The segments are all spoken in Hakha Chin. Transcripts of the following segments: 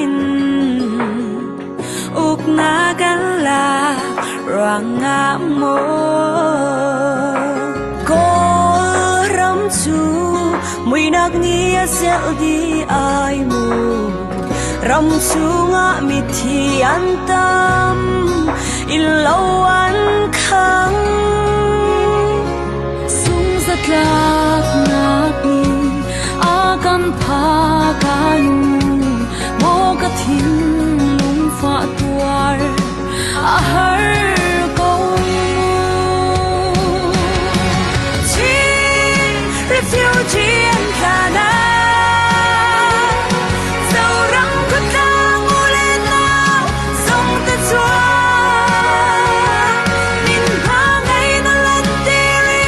min uknak kan lak ruangah maw Kawlram cu muihnak nih a zelh dih ai mu ram chungah mithi an tam innlo an khang Sungzatlaknak nih a kan phak ai maw ka thinlung fah tuar a har ko mu. Chin refugee an tla na Zoram khuatlang u le nau zong te chuak min hma ngei na lan tiri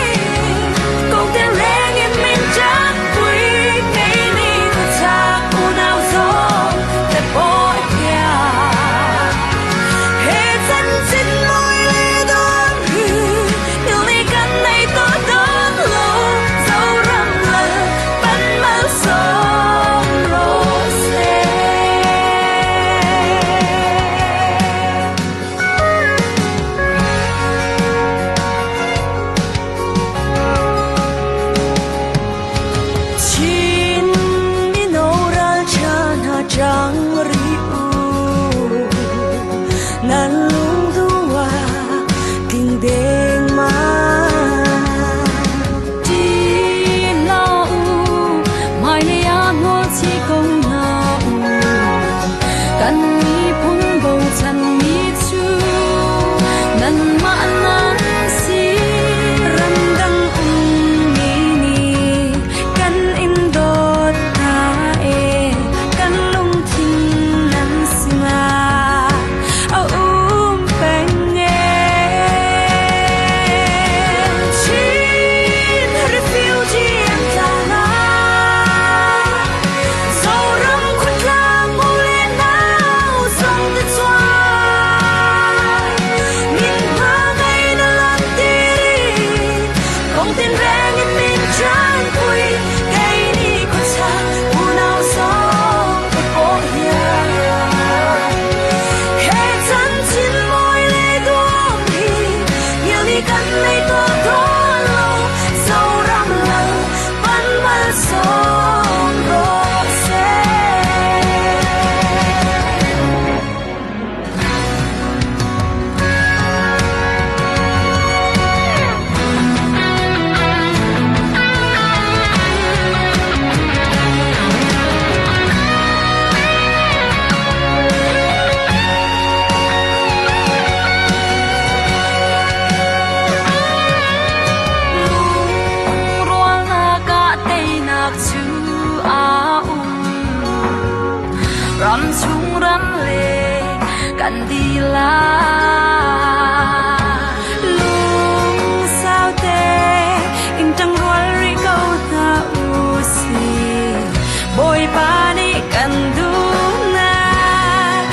ko te reng in min chan pui kei ni khuachak unau zong te pawi pia he chan chin mui le dawn hi il ni kan nei to dawn lo Zoram lal pan mal som ro se. Chin mino ralṭha hna ṭang rih u, nan lungduh ah tling dengmang. Ti hlah u, hmailei ah hnawl chih ko hna u. Kan miphun bochanmi cu nanmah nan si. Ramdang ummi nih kan in dawt hna ee, kan lungthin nan sinah a um peng ee. Chin refugee an tla na, Zoram khuatlang u le nau zong te chuan. Min hma ngei na lan tiri, kong tinreng in min chan pui, kei ni khuachak unau zong te pawh hian. He chan chin mawi le duam hi, ngil ni kan nei to dawn lo, Zoram lal pan mal sawm rawh seh. Lungrualnak ah teinak cu aa um. Ram chung ram leng kan dihlak. Lungsau te in ṭangrual rih ko hna u sih. Bawipa nih kan duhnak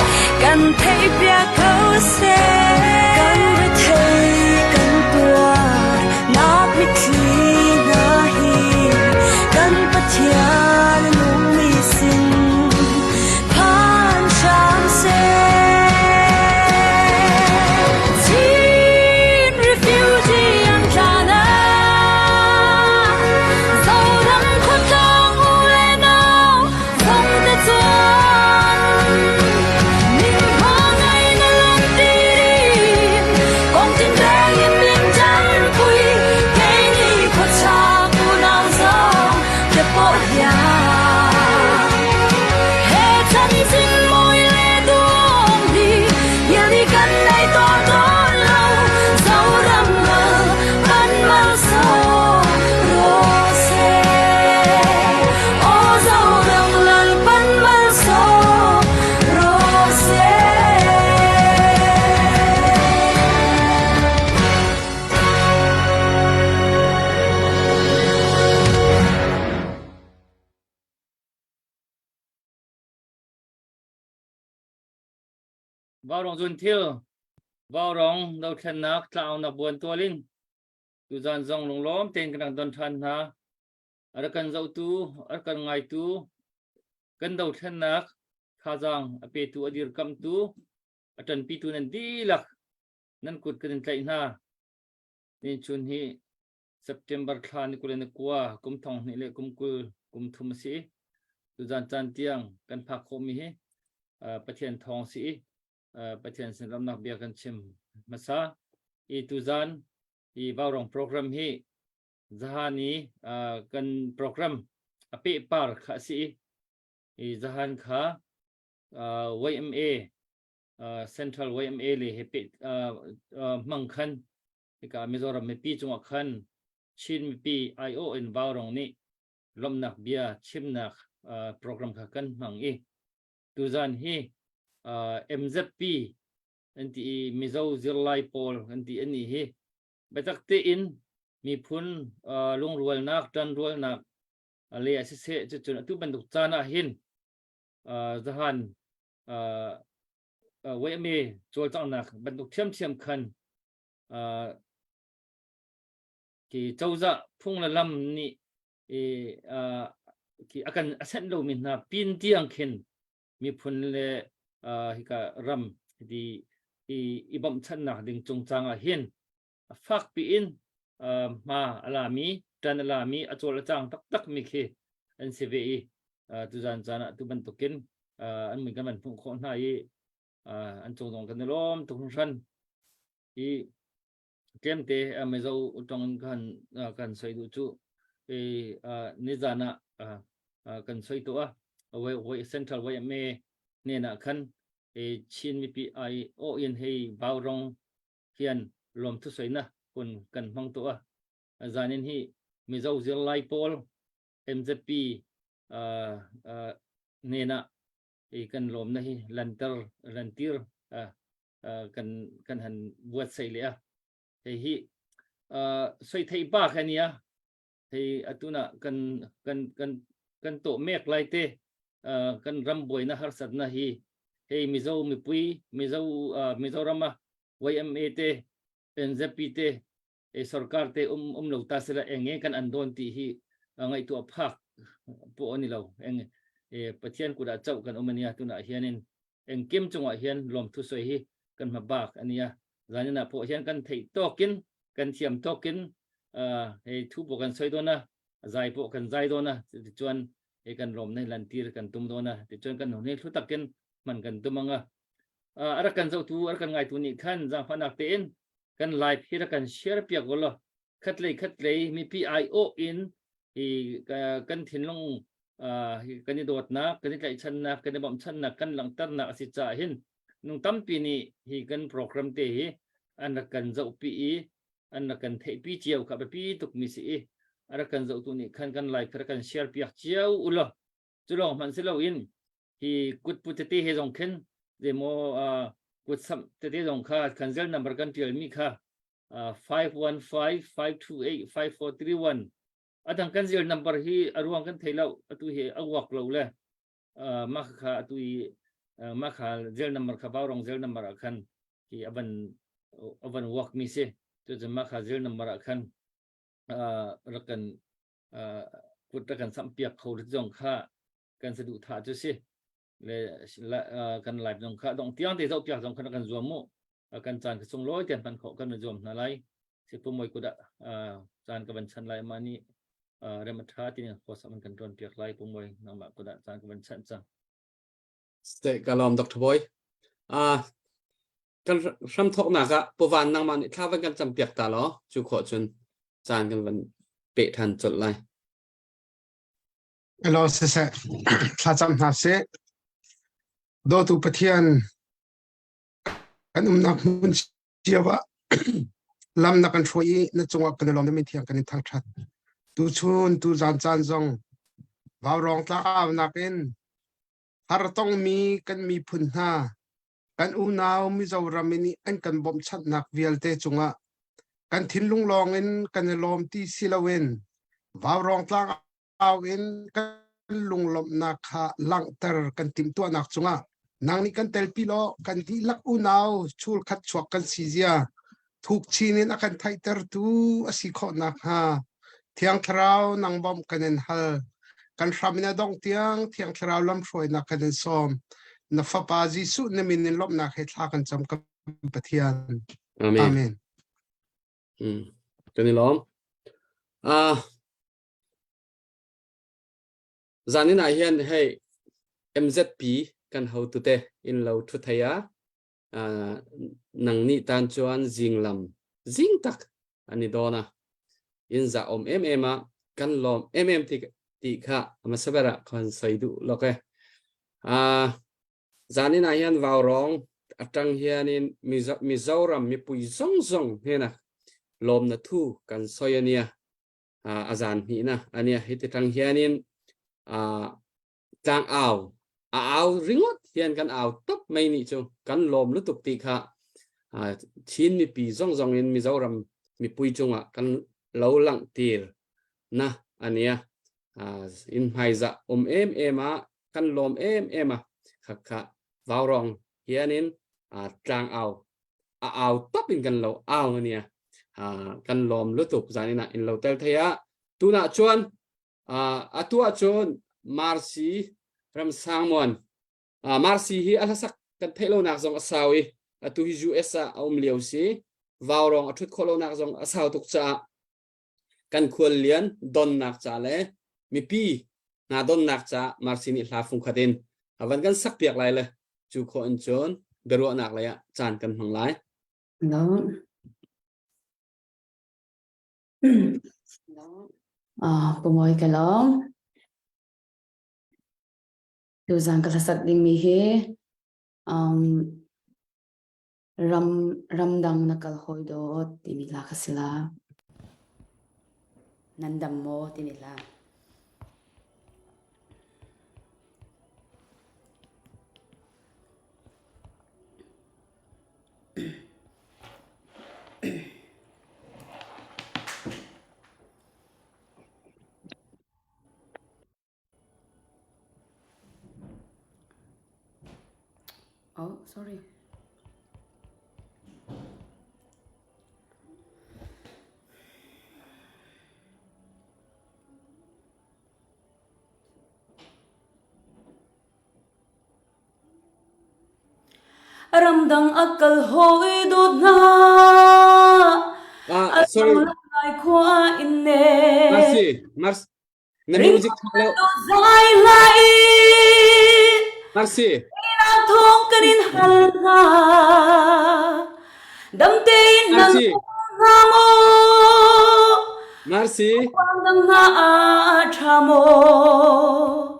kan theihpiak ko seh. Kan rethei kan tuar nak mitthli hna hi kan Pathian nungmi sin phan hram seh. Chin refugee an tla na, Zoram khuatlang u le nau zong te chuan. Min hma ngai na lan tirin, kong tinreng in min ṭan pui, kei ni khuachak unau zong te pawh hian. He chan chin mawi le duam hi, hian hi kan nei tawh dawn lo, Zoram mal kan mal sawm rawh seh. Aw Zoram lal pan mal sawm rawh seh. Vaurawng zunthil, Vaurawng dothlennak tlaaunak buan tual in tuzan zong lunglawm tein kan rak don ṭhan hna. A rak kan zohtu, a rak kan ngaitu, kan dothlennak Thazaang a petu a dirkamhtu a ṭanpitu nan dihlak nan kut kan in tlaih hna. Ni chun hi September thla ni 29 kum thong hnih le kum 20 kum thum a si. Tuzan caan tiang kan phak khawhmi hi Pathian thawng si i Pathian sin ramnak bia kan chim hmasa. I tuzan i Vaurong program hi zahan i kan program a pehpar kha a si i i zahan kha YMA Central YMA le he pe hmang khan hika Mizoram mipi cungah khan Chin mipi IO in Vaurong nih lawmhnak bia chimnak program kha kan hmang i tuzan hi MZP an ti i Mizo zirlai pawl an ti ani hi biatak tein miphun lungrualnak ṭanrualnak le a siseh cucun atu bantuk caan ah hin zahan weihme cawlcanghnak bantuk ṭhiamṭhiam khan ki cozah phung le lam nih ki a kan a senh lomi hna pin tiang khin miphun le hika ram di i bawmhchanhnak ding cungcang ah hin fakpi in hma a lami ṭan a lami a cawl a cang taktak mi khi an si ve i tuzan caan ah tu bantukin an mui kan van hmuh khawh hna i an cung zong kan i lawm tuk hringhran i tlemte Mizo tong in kan kan soi duh cu i nizan ah kan soi tu a Central YMA hnenah khan Chin mipi ai aw in hei Vaurong hian lawmthu soinak hun kan hmang tu a zanin hi Mizo zirlai pawl MZP hnenah i kan lawmna hi lanter lantir kan kan han buat sei le a hei hi soi thei ba kha nia hei atuna kan kan kan kan to mek lai te kan ram buaina harsatna hi hei Mizo mipui Mizo Mizoram a YMA te NZP te e sarkar te um um lo ta sela enge kan an don ti hi ngaihtuah phak pawh ani lo eng e Pathian kut ah chauh kan um ania tunah hianin engkim chungah hian lawmthu soi hi kan hma bak ania zanin ah pawh hian kan theih tawkin kan thiam tawkin hei thu pawh kan soi dawn a zai pawh kan zai dawn a tichuan hei kan lawm na lantir kan tum dawn a tichuan kan hun hi hlu takin hman kan tum anga a rak kan zohtu a rak kan ngaitu nih khan zaangfahnak tein kan live hi rak kan share piak ulaw khatlei khatlei mipi aiawh in hi kan thinlung kan i dawtnak kan i tlaihchannak kan i bawmhchannak kan langhternak a si caah hin nung tampi nih hi kan program te hi an rak kan zohpi i an rak kan theihpi cio kha biapi tukmi si i a rak kan zohtu nih khan kan live rak kan share piak cio ulaw cu lawng hmanh si loin hi kutpu tete he zong khin zeimaw kut samh tete zong kha kan zel number kan tialmi kha 515 528 5431 adang kan zel number hi a ruang kan thei lo atu hi a uak lo le mah kha atu i mah kha zel number kha baurong zel number ah khan hi avan avan uak mi si cu cun mah kha zel number ah khan rak kan kut rak kan samh piak kho zong kha kan saduhthah cu si le kan live zong kha dong tiang te zoh piak zong kha kan zuam mu kan caan ka sunglawi tian hman khawh kan zuam hna lai si pu moi kuda caan ka van chan lai ma ni rem a tha tin kho sam kan tuan piak lai pu moi nangmah kuda caan ka van chan cang Ste kalom Dr. Boy. Ah kan hram thoknak ah puvan nangmah nih thla van kan cam piak ta law cu khawh cun caan kan van pe than colh lai. Hello, siseh, thlacam hna sih. Dawtu Pathian, kan umnak hmun cio ah lam na kan hruai i na cungah kan i lawm na min thiang kan in thangṭhat. Tuchun, tuzan caan zong vaurawng tlangaunak in har tongmi kan miphun hna, kan unau Mizoram in an kan bawmhchanhnak vialte cungah kan thinlung lawngin kan i lawm ti si loin vaurawng tlangau in kan lunglawmhnak kha langhter kan timhtuahnak cungah nang nih kan telpi law kan dihlak unau chulkhat chuak kan si zia thuk chin in a kan theihtertu a si khawh nakhnga Thiang Thlarau nang bawmh kan in hal. Kan hram in a dongh tiang Thiang Thlarau lamhruainak kan in sawm. Na Fapa Jesuh na min in lawmhnak he thla kan cam kan Pathian. Amen. Amen. Kan i lawm. Ah zanin ah hin hei MZP kan hotu te in lo thu thei a nang nih tan chuan zinglam zing tak ani dawn a in za om em em a kan lawm em em ti ti kha amasabera kan soi du lok e a zanin ah hian vaurong atang hianin Mizoram mipui zong zong hnena lawm na thu kan soi ania a zan hnih na ania hiti tang hianin tlang au a au ringot hian kan au top mai ni chu kan lawm lutuk ti kha Chin mipi zong zong in Mizoram mipui chungah kan lo lang tir na ania in hmaiza um em em a kan lawm em em a kha kha vaurong hianin tlang au a au top in kan lo au ania kan lawm lutuk zanina in lo tel theia tuna chuan atu ah cun Marcy Ramsangmuan Marcy hi a hlasak kan theih lonak zong a sau i atu hi US ah a um lio si vaurong a thut khawh lonak zong a sau tuk caah kan khual lian donnak ca le mipi hna donnak ca Marcy nih hla fung khat in a van kan sak piak lai le cu khawh in cun biaruahnak lei ah caan kan hmang lai. No. Pumawi ka lawm. Tuzan ka hlasak dingmi hi um, ram ramdang na kal hawi dawt timi hla kha si la. Nan dam maw timi hla. Oh, sorry. Ramdang a kal hawi dawt hna. Ah, sorry. Lai khua in ne. Marcy, Mars, na music thak lo. Zai lai. Marcy. Ina thong kan in hal hna. Dam tein nan Marcy. hna maw? Marcy. Dang hna a tha maw?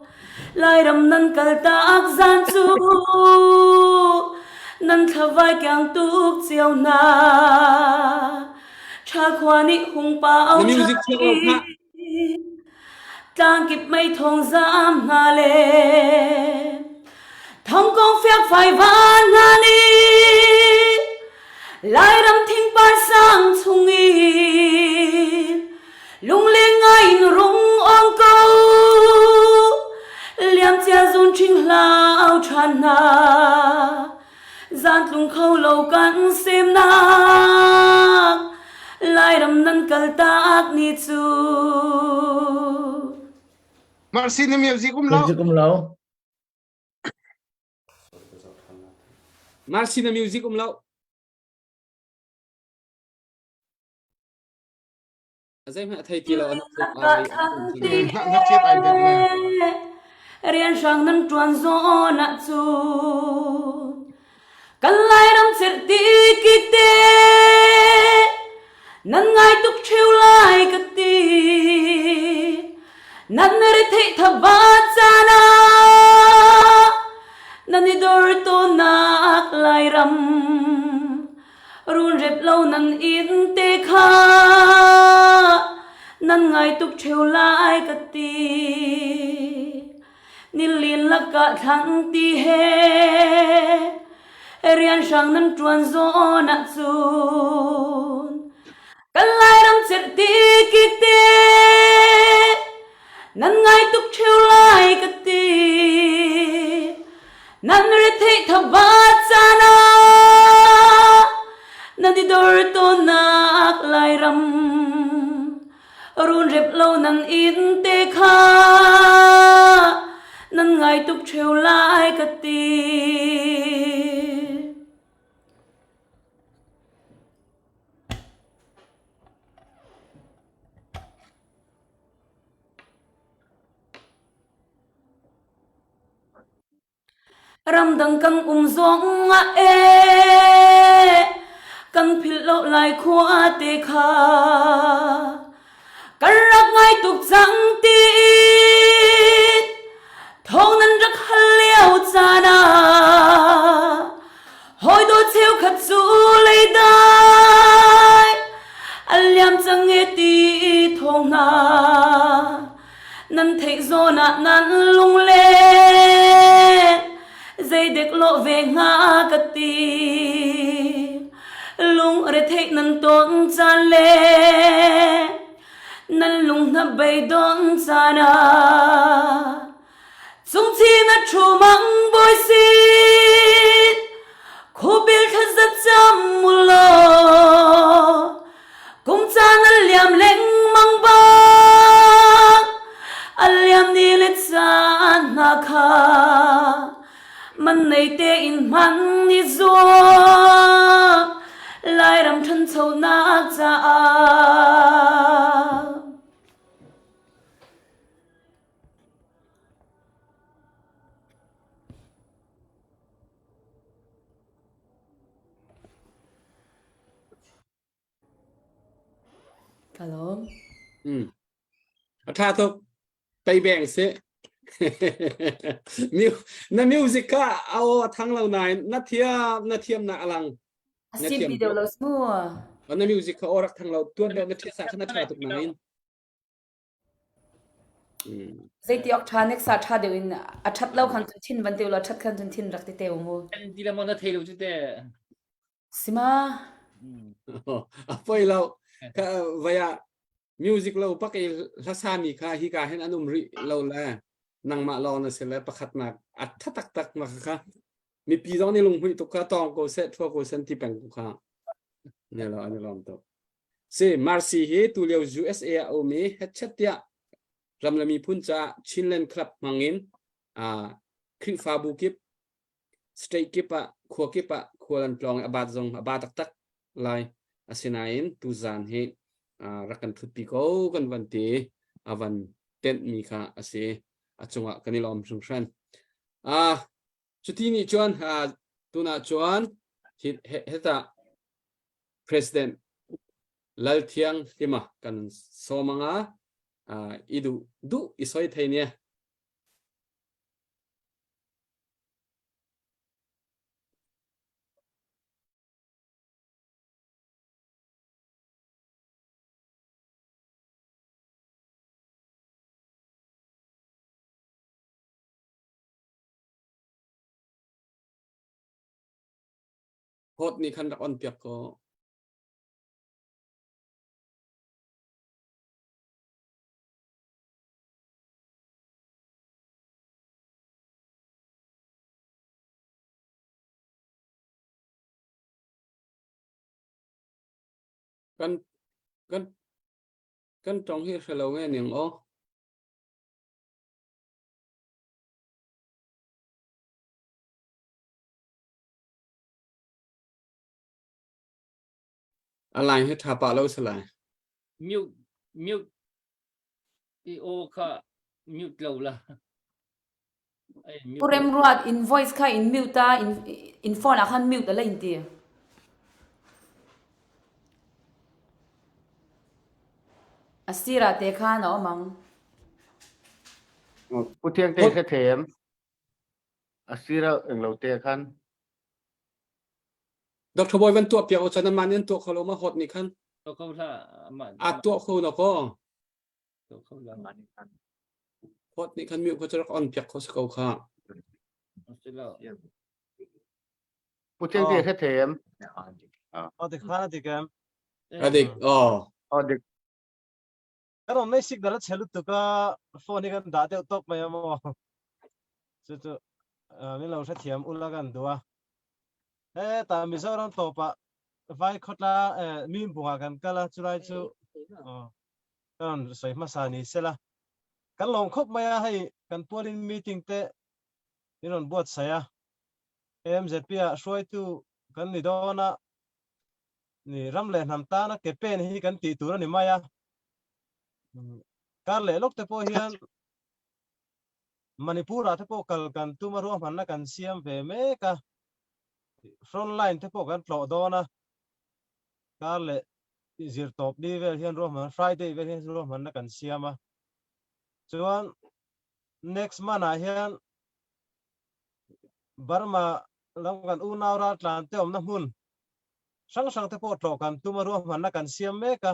Lairam nan kaltak zan cu nan thlavai kiang tuk cio hna. Ṭha khua nih hung pau Na music chuak lo khah. Tlangkip mei thong zam hna le thongkong fiakfai van hna nih Lairam thingpar sang chung in Lungleng ngai in rung ong ko Liamcia zun ṭhing hlau ṭhan hna Zan tlung kho lo kan semnak Lairam nan kaltak ni cu Marcy na music um lo. Music um lo. Marcy na music um lo. Zeihmanh a thei ti lo an Ngakchiat ai bet le. Rian hrang nan ṭuan zawn ahcun kan Lairam cerhti kikte nan ngai tuk ṭheo lai ka ti. Nan retheih thabat caan ah nan i dor tawnnak Lairam Runrep lo nan inn te kha nan ngai tuk ṭheo lai ka ti. Nilin lakah thlang ti he rian hrang nan ṭuan zawn ahcun kan Lairam cerhti kikte nan ngai tuk ṭheo lai ka ti. Nan retheih thabat caan ah nan i dor tawnnak Lairam runrep lo nan inn te kha nan. Nan ngai tuk ṭheo lai ka ti. Ramdang kan um zong ah ee kan philh lo lai khua te kha kan rak ngai tuk cang tiin thawng nan rak hal lio caan ah hawi dawt cheukhat cu leidai an liam cang e ti thawng hna Nan theih zawn ah nan lunglen zeidek lawh ve hnga ka ti. Lung retheih nan ton caan le nan lung hna beidon caan ah cungchin a ṭhu mang bawi sin khubil thlaza cam mu law Kum caan a liam lengmang bang a liam ni le caan hna kha man nei tein hman i zuam Lairam ṭhanchonak caah. Ka lawm. Mm. A tha tuk. Tei beng si. Na music kha a aw a thang lo nain na thiam na thiam nak alang. A sim pi deuh lo mu. Na music kha aw rak thang lo tuan deuh na thiasa kha na tha tuk nain. Zeiti awk ṭha nek sa ṭha deuh in a ṭhat lo khan cun thin van te law ṭhat khan cun thin rak ti te mu. Ti le mo na thei lo cu te. Sima. A poi lo. Ka vaya music lo pak i hlasa mi kha hi ka hin an um rih lo le nangmah lawng na si le pakhat nak a tha taktak ma kha mipi zong nih lunghmuih tuk kha tawng ko seh thua ko sen ti peng ko kha ne lo an i lawm tuk si Marcy hi tu lio USA a um i hetchet tiah ram le miphun caah Chinland Club hmangin Khrihfabu kip state kip ah khua kip ah khual an tlawng i a bat zong a ba taktak lai asinain tuzan hi rak kan thutpi ko kan van ti a van tenhmi kha a si a cungah kan i lawm hringhran cuti nih cun tunah cun heta president Lalthiang Hlima kan sawm anga i duh duh i soi thei nia Hot nih khan rak on piak ko. Kan kan kan tong hi hre lo nge ning aw. A line hi tha pah lo salai. Mute mute i aw kha mute lo la. Pu Remruat in voice kha in mute a in in phone ah khan mute ala in ti. A sir ah te khan a awm ang. Pu Thiang te hre them. A sir ah eng lo te khan. Dr. Boy van tuah piak o chan man in tuah kho lo ma hot ni khan. Tuah kho hlah. A tuah kho na ko. Tuah kho la. Hot nih khan mute kho cu rak on piak kho si ko kha. Pu Thiang te hre them. Oh, dik khan a dik em. A dik. Oh. Oh, dik. Kan om nei signal a chhe lutuk a phone hi kan dah deuh tawp mai a maw. Chu chu min lo hrethiam ula kan duh a. He ta Mizoram tawpah vai khawtla mi bunga kan kal a chulai chu kan sawi hmasa ni sela. Kan lawm khawp mai a hei kan pualin meeting te in rawn buatsaih a. MZP ah hruaitu kan ni dawn a, ni ram leh hnam tana ke pen hi kan tih tur a ni mai a. Kar leh lawk te pawh hian Manipur ah te pawh kal kan tum a ruahmanna kan siam ve mek a, front line te pawh kan tlawh dawn a, kar leh zirtawp ni vel hian ruahmanna Friday vel hian ruahmanna kan siam a. Chuan next month ah hian Burma lam kan unau raltlan te awmna hmun hrang hrang te pawh tlawh kan tum a ruahmanna kan siam mek a.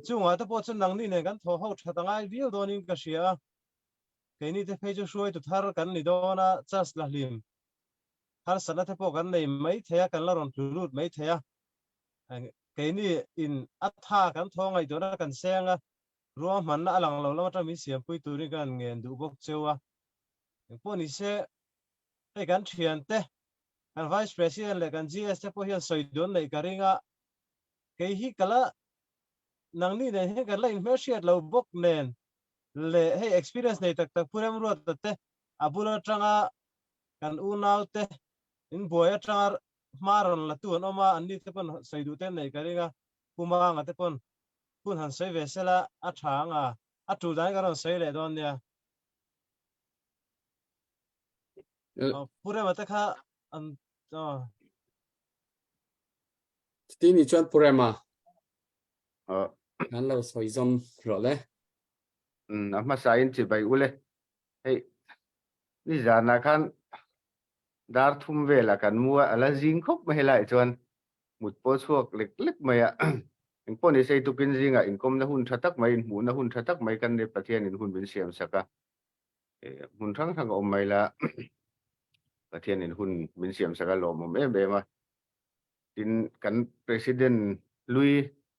Chungah te pawh chu nangni nen kan thaw ho that a ngai viau dawnin ka hria a, keini te phei chu hruaitu thar kan ni dawn a, chance la hlim harsatna te pawh kan nei mai thei a, kan la rawn tlu lut mai thei a, keini in a tha kan thaw ngaihtuahna kan seng a, ruahmanna a lang lo lam atang min siampui turin kan ngen duh bawk cheu a, engpawh ni se hei kan thiante kan Vice President leh kan GS te pawh hian sawi dawn neih ka ring a, Kei hi ka la nangni nen hian kan la inhmelhriat lo bawk nen leh hei experience nei tak tak Pu Remruata te a bul atanga kan unau te in buai atanga hma rawn la tu an awm a, anni te pawn sawi duh te an neih ka ring a, Pu Manga te pawn hun han sawi ve sela a tha ang a, a tul dan hi ka rawn sawi leh dawn nia. Pu Rema te kha an Chuti ni chuan Pu Rema kan lo sawi zawm rawh le. A hmasa in chibai ule. Hei nizanah khan dar thum velah kan mu a, a la zing khawp mai helaiah chuan mut pawh chhuak lek lek mai a. Engpawh ni sei tukin zingah inkawmna hun tha tak mai, inhmuhna hun tha tak mai kan nei Pathianin hun min siam sak a. Hmun hrang hrang a awm mai la, Pathianin hun min siam sak a lawmawm em em a. Tin, kan President hlui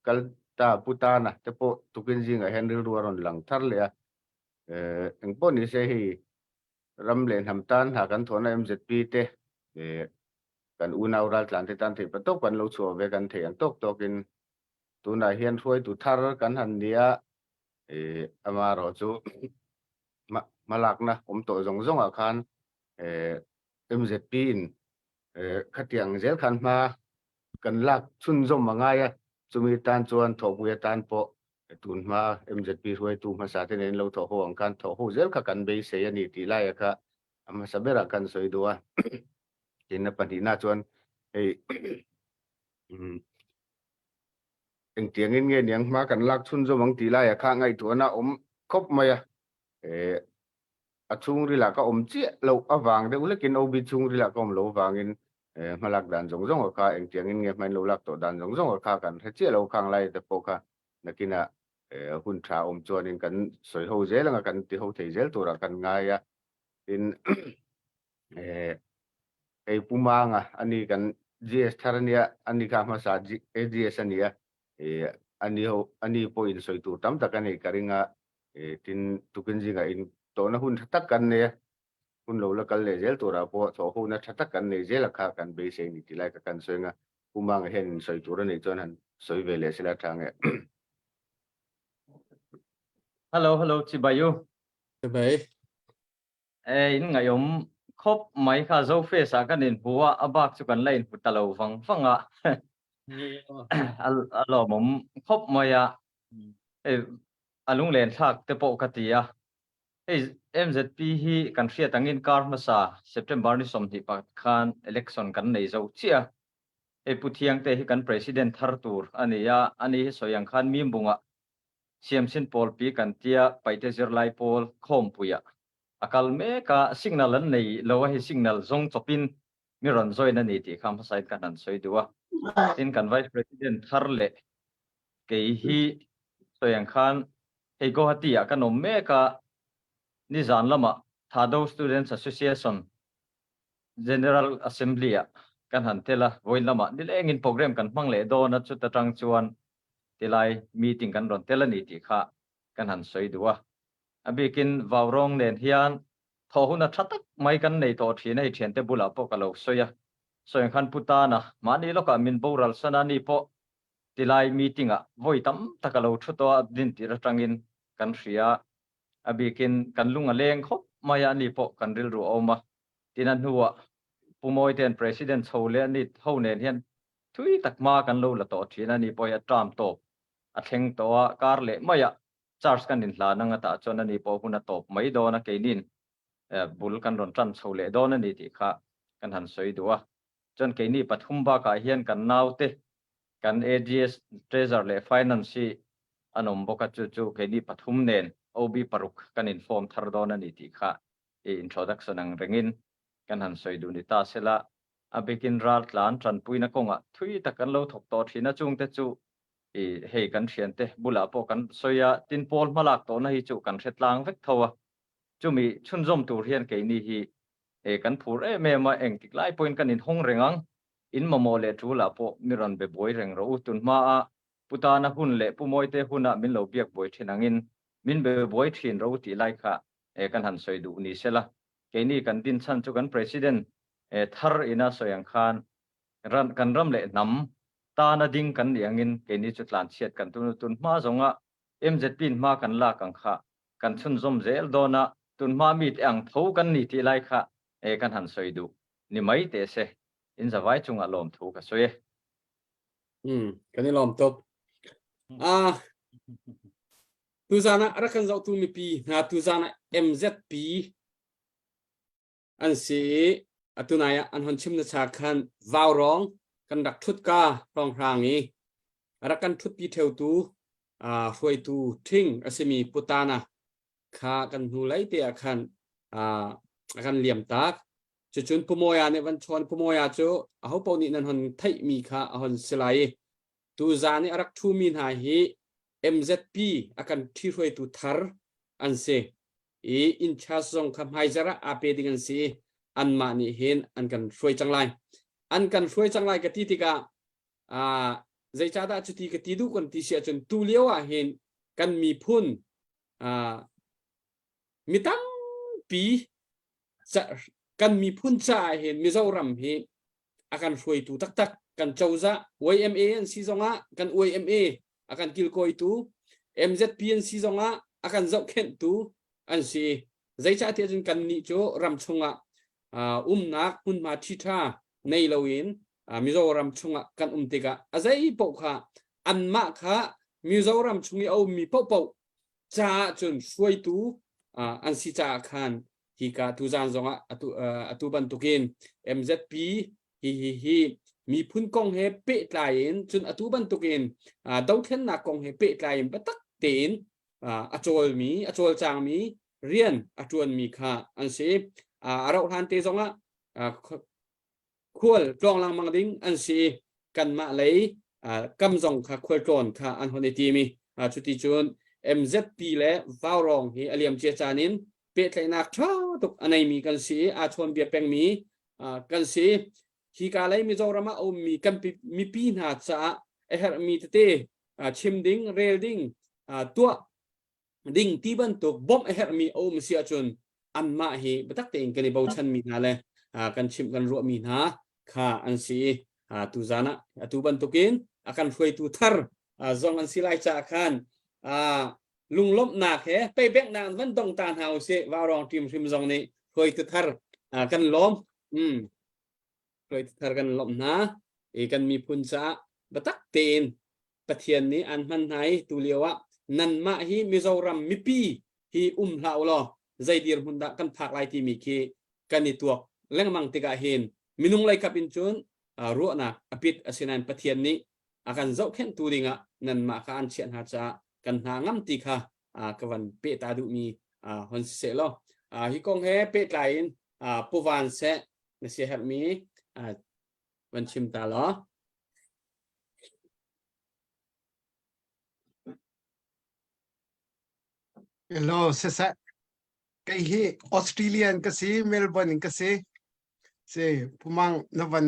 kal ta Pu Tana te pawh tukin zingah hian rilru a rawn lang thar leh a. Engpawh ni se hei ram leh hnam tan hna kan thawhna MZP te kan unau raltlan te tan theih pa tawk kan lo chhuah ve kan theih ang tawk tawkin tunah hian hruaitu thar kan han ni a, amaherawhchu hmalakna awm tawh zawng zawngah khan MZP in Khatiang zel khan hma kan lak chhunzawm a ngai a, chumi tan chuan thawhpui atan pawh tun hma MZP hruaitu hmasa te nen lo thawh ho ang khan thawh ho zel kha kan beisei a ni tih laia kha a hmasa berah kan sawi duh a. Tin a pahnihna chuan hei engtiangin nge niang hma kan lak chhunzawm ang tih laia kha ngaihtuahna awm khawp mai a. A chhungrilah ka awm chiah loh avang deuh hlekin OB chhungrilah ka awm loh avangin hmalak dan zawng zawng a kha engtiangin nge hmain lo lak tawh dan zawng zawng a kha kan hre chiah lo khang lai te pawh kha nakinah hun tha awm chuanin kan sawi ho zel anga kan ti ho thei zel turah kan ngai a. Tin hei Pu Manga ani kan GS thar ania ani kha hmasa AGS ania ani ho ani pawhin sawi tur tam tak a neih ka ring a. Tin, tukin zingah in tawhna hun tha tak kan nei a, hun lo la kal leh zel turah pawh thawh hona tha tak kan nei zel a kha kan beisei ni tih lai kha kan sawi ang a, Pu Manga hian in sawi tur a nih chuan han sawi ve leh sela tha nge. Hello, hello, chibai u. Chibai. E, in ngaihawm khawp mai kha Zoface ah kan inhmu a, a bak chu kan la inhmu ta lo vang vang a. A lawmawm khawp mai a. Hei a lunglen thlak te pawh ka ti a. Hei MZP hi kan hriat angin kar hmasa September ni 20 pakhat khan election kan nei zo chiah a. Hei Pu Thiangte hi kan President thar tur a ni a, ani hi sawi ang khan Mimbungah Siamsin Pawlpi kan tia Paite zirlai pawl khawmpuiah a kal mek a, signal an nei lo a, hei signal zawng chawpin mi rawn join a ni tih kha hmasain kan han sawi duh a. Tin kan Vice President thar leh Kei hi sawi ang khan hei Guwahati ah kan awm mek a, nizan lamah Thado Students Association General Assembly ah kan han tel a, vawiin lamah nilengin program kan hmang leh dawn a, chuta tang chuan tilai meeting kan rawn tel a ni tih kha kan han sawi duh a. A bikin Vaurawng nen hian thawh huna tha tak mai kan nei tawh thin a, hei thiante bulah pawh ka lo sawi a, sawi ang khan Pu Tana mahni lawkah min boral san a, ni pawh Tilai meeting ah vawi tam tak a lo thu tawh a, din tir atangin kan hria. A bikin kan lung a leng khop mai a ni pawh kan rilru a awm a. Tin a hnuah Pu Mawi ten President chho leh ani ho nen hian thui tak hma kan lo la tawh thin a ni pawh hi a term tawp a thleng tawh a, kar leh maiah charge kan inhlan ang atah chuan ani pawh hun a tawp mai dawn a, keinin bul kan rawn tan chho leh dawn a ni tih kha kan han sawi duh a. Chuan keini pathum bakah hian kan naute kan AGS Treasurer leh Finance hi an awm bawk a, chu chu keini pathum nen OB paruk kan inform thar dawn a ni tih kha i introduction ang rengin kan han sawi duh ni ta sela, a bikin raltlan tanpuina kawngah thui tak kan lo thawk tawh thin a, chungte chu i hei kan thiante bulah pawh kan sawi a, tin pawl hmalak tawhna hi chu kan hre tlang vek tho a, chumi chhunzawm tur hian keini hi e kan phur em em a, engtik lai pawhin kan inhawng reng ang, in mamawh leh tulah pawh mi rawn be buai reng rawh u, tunhmaa Pu Tana hun leh Pu Mawite huna min lo biak buai thin angin min be buai thin rawh u tih lai kha e kan han sawi duh ni sela, keini kan din chhan chu kan President e thar ina sawi ang khan ran kan ram leh hnam tana ding kan nih angin keini chu tlanchhiat kan tun tun hma zawnga MZP in hma kan lak ang kha kan chhunzawm zel dawn a, tun hma mite ang tho kan ni tih lai kha e kan han sawi duh ni mai teh se, in zavai chungah lawmthu ka sawi e. Um, kan i lawm tuk. Ah, Tuzan ah rak kan zohtu mipi hna tuzan ah MZP an si i atunai ah an hon chim na cha khan vaurawng kan rak thut ka hrawnghrang i rak kan thutpi theutu hruaitu thing a simi putana kha kan hnu lei te ah khan a kan liam tak cucun Pumoya nih van chawn Pumoya cu aho paoh nih nan hon theihmi kha a hon si lai i tuzan i a rak ṭhumi hna hi MZP a kan ṭhihruaitu thar an si i in charge zong kha hmaizarh ah aa pe ding an si i anmah nih hin an kan hruai cang lai. An kan hruai cang lai ka ti tikah uh, zeicahdah cuti ka ti duh kan ti si ahcun tu lio ah hin kan miphun uh, mi tampi kan miphun caah hin Mizoram hi a kan hruaitu taktak kan cozah YMA an si zongah kan YMA a kan kilkawitu MZP an si zongah a kan zohkhenhtu an si zeicahtiah cun kan nih cu ram chungah umnak hmunhma ṭhiṭha nei loin Mizoram chungah kan um tikah a zei paoh kha anmah kha Mizoram chung i a ummi paohpaoh caah cun hruaitu an si caah khan hika tuzan zongah atu atu bantukin MZP hi hi hi miphun kong he pehtlai in cun atu bantukin dothlennak kong he pehtlai in biatak tein a cawlmi a cawlcangmi rian a ṭuanmi kha an si a rauh hlan te zongah khual tlawng lengmang ding an si i kanmah lei kam zong kha khualtlawn kha an hon i tim i cuti cun MZP le Vaurawng hi a liam cia caan in pehtlaihnak ṭha tuk a neimi kan si i aa chawnbia pengmi kan si. Hika lei Mizoram ah a ummi kan mipi hna caah a herhmi tete chim ding, rel ding, tuah ding ti bantuk bawmh a herhmi a um si ahcun anmah hi biatak tein kan i bochanmi hna le kan chimh kan ruahmi hna kha an si i tuzan ah atu bantukin a kan hruaitu thar zong an si lai caah khan lunglawmhnak he peibenghnak in van dong ta hna usih vaurawng team hrim zong nih hruaitu thar kan lawm hruaitu thar kan lawmh hna i kan miphun caah biatak tein Pathian nih an hman hna i tu lio ah nanmah hi Mizoram mipi hi um hlah u law zei dirhmun dah kan phak lai timi khi kan i tuak lengmang tikah hin minung lei kap in cun ruahnak a pit asinain Pathian nih a kan zohkhenhtu dingah nanmah kha an chiah hna caah kan hna ngam ti kha ka van pehta duhmi hon si seh law hi kong he pehtlai in Pu Van seh na siaherhmi van chim ta law. Hello, siseh. Kei hi Australian ka si, Melbourne in ka si. Si, pumang na van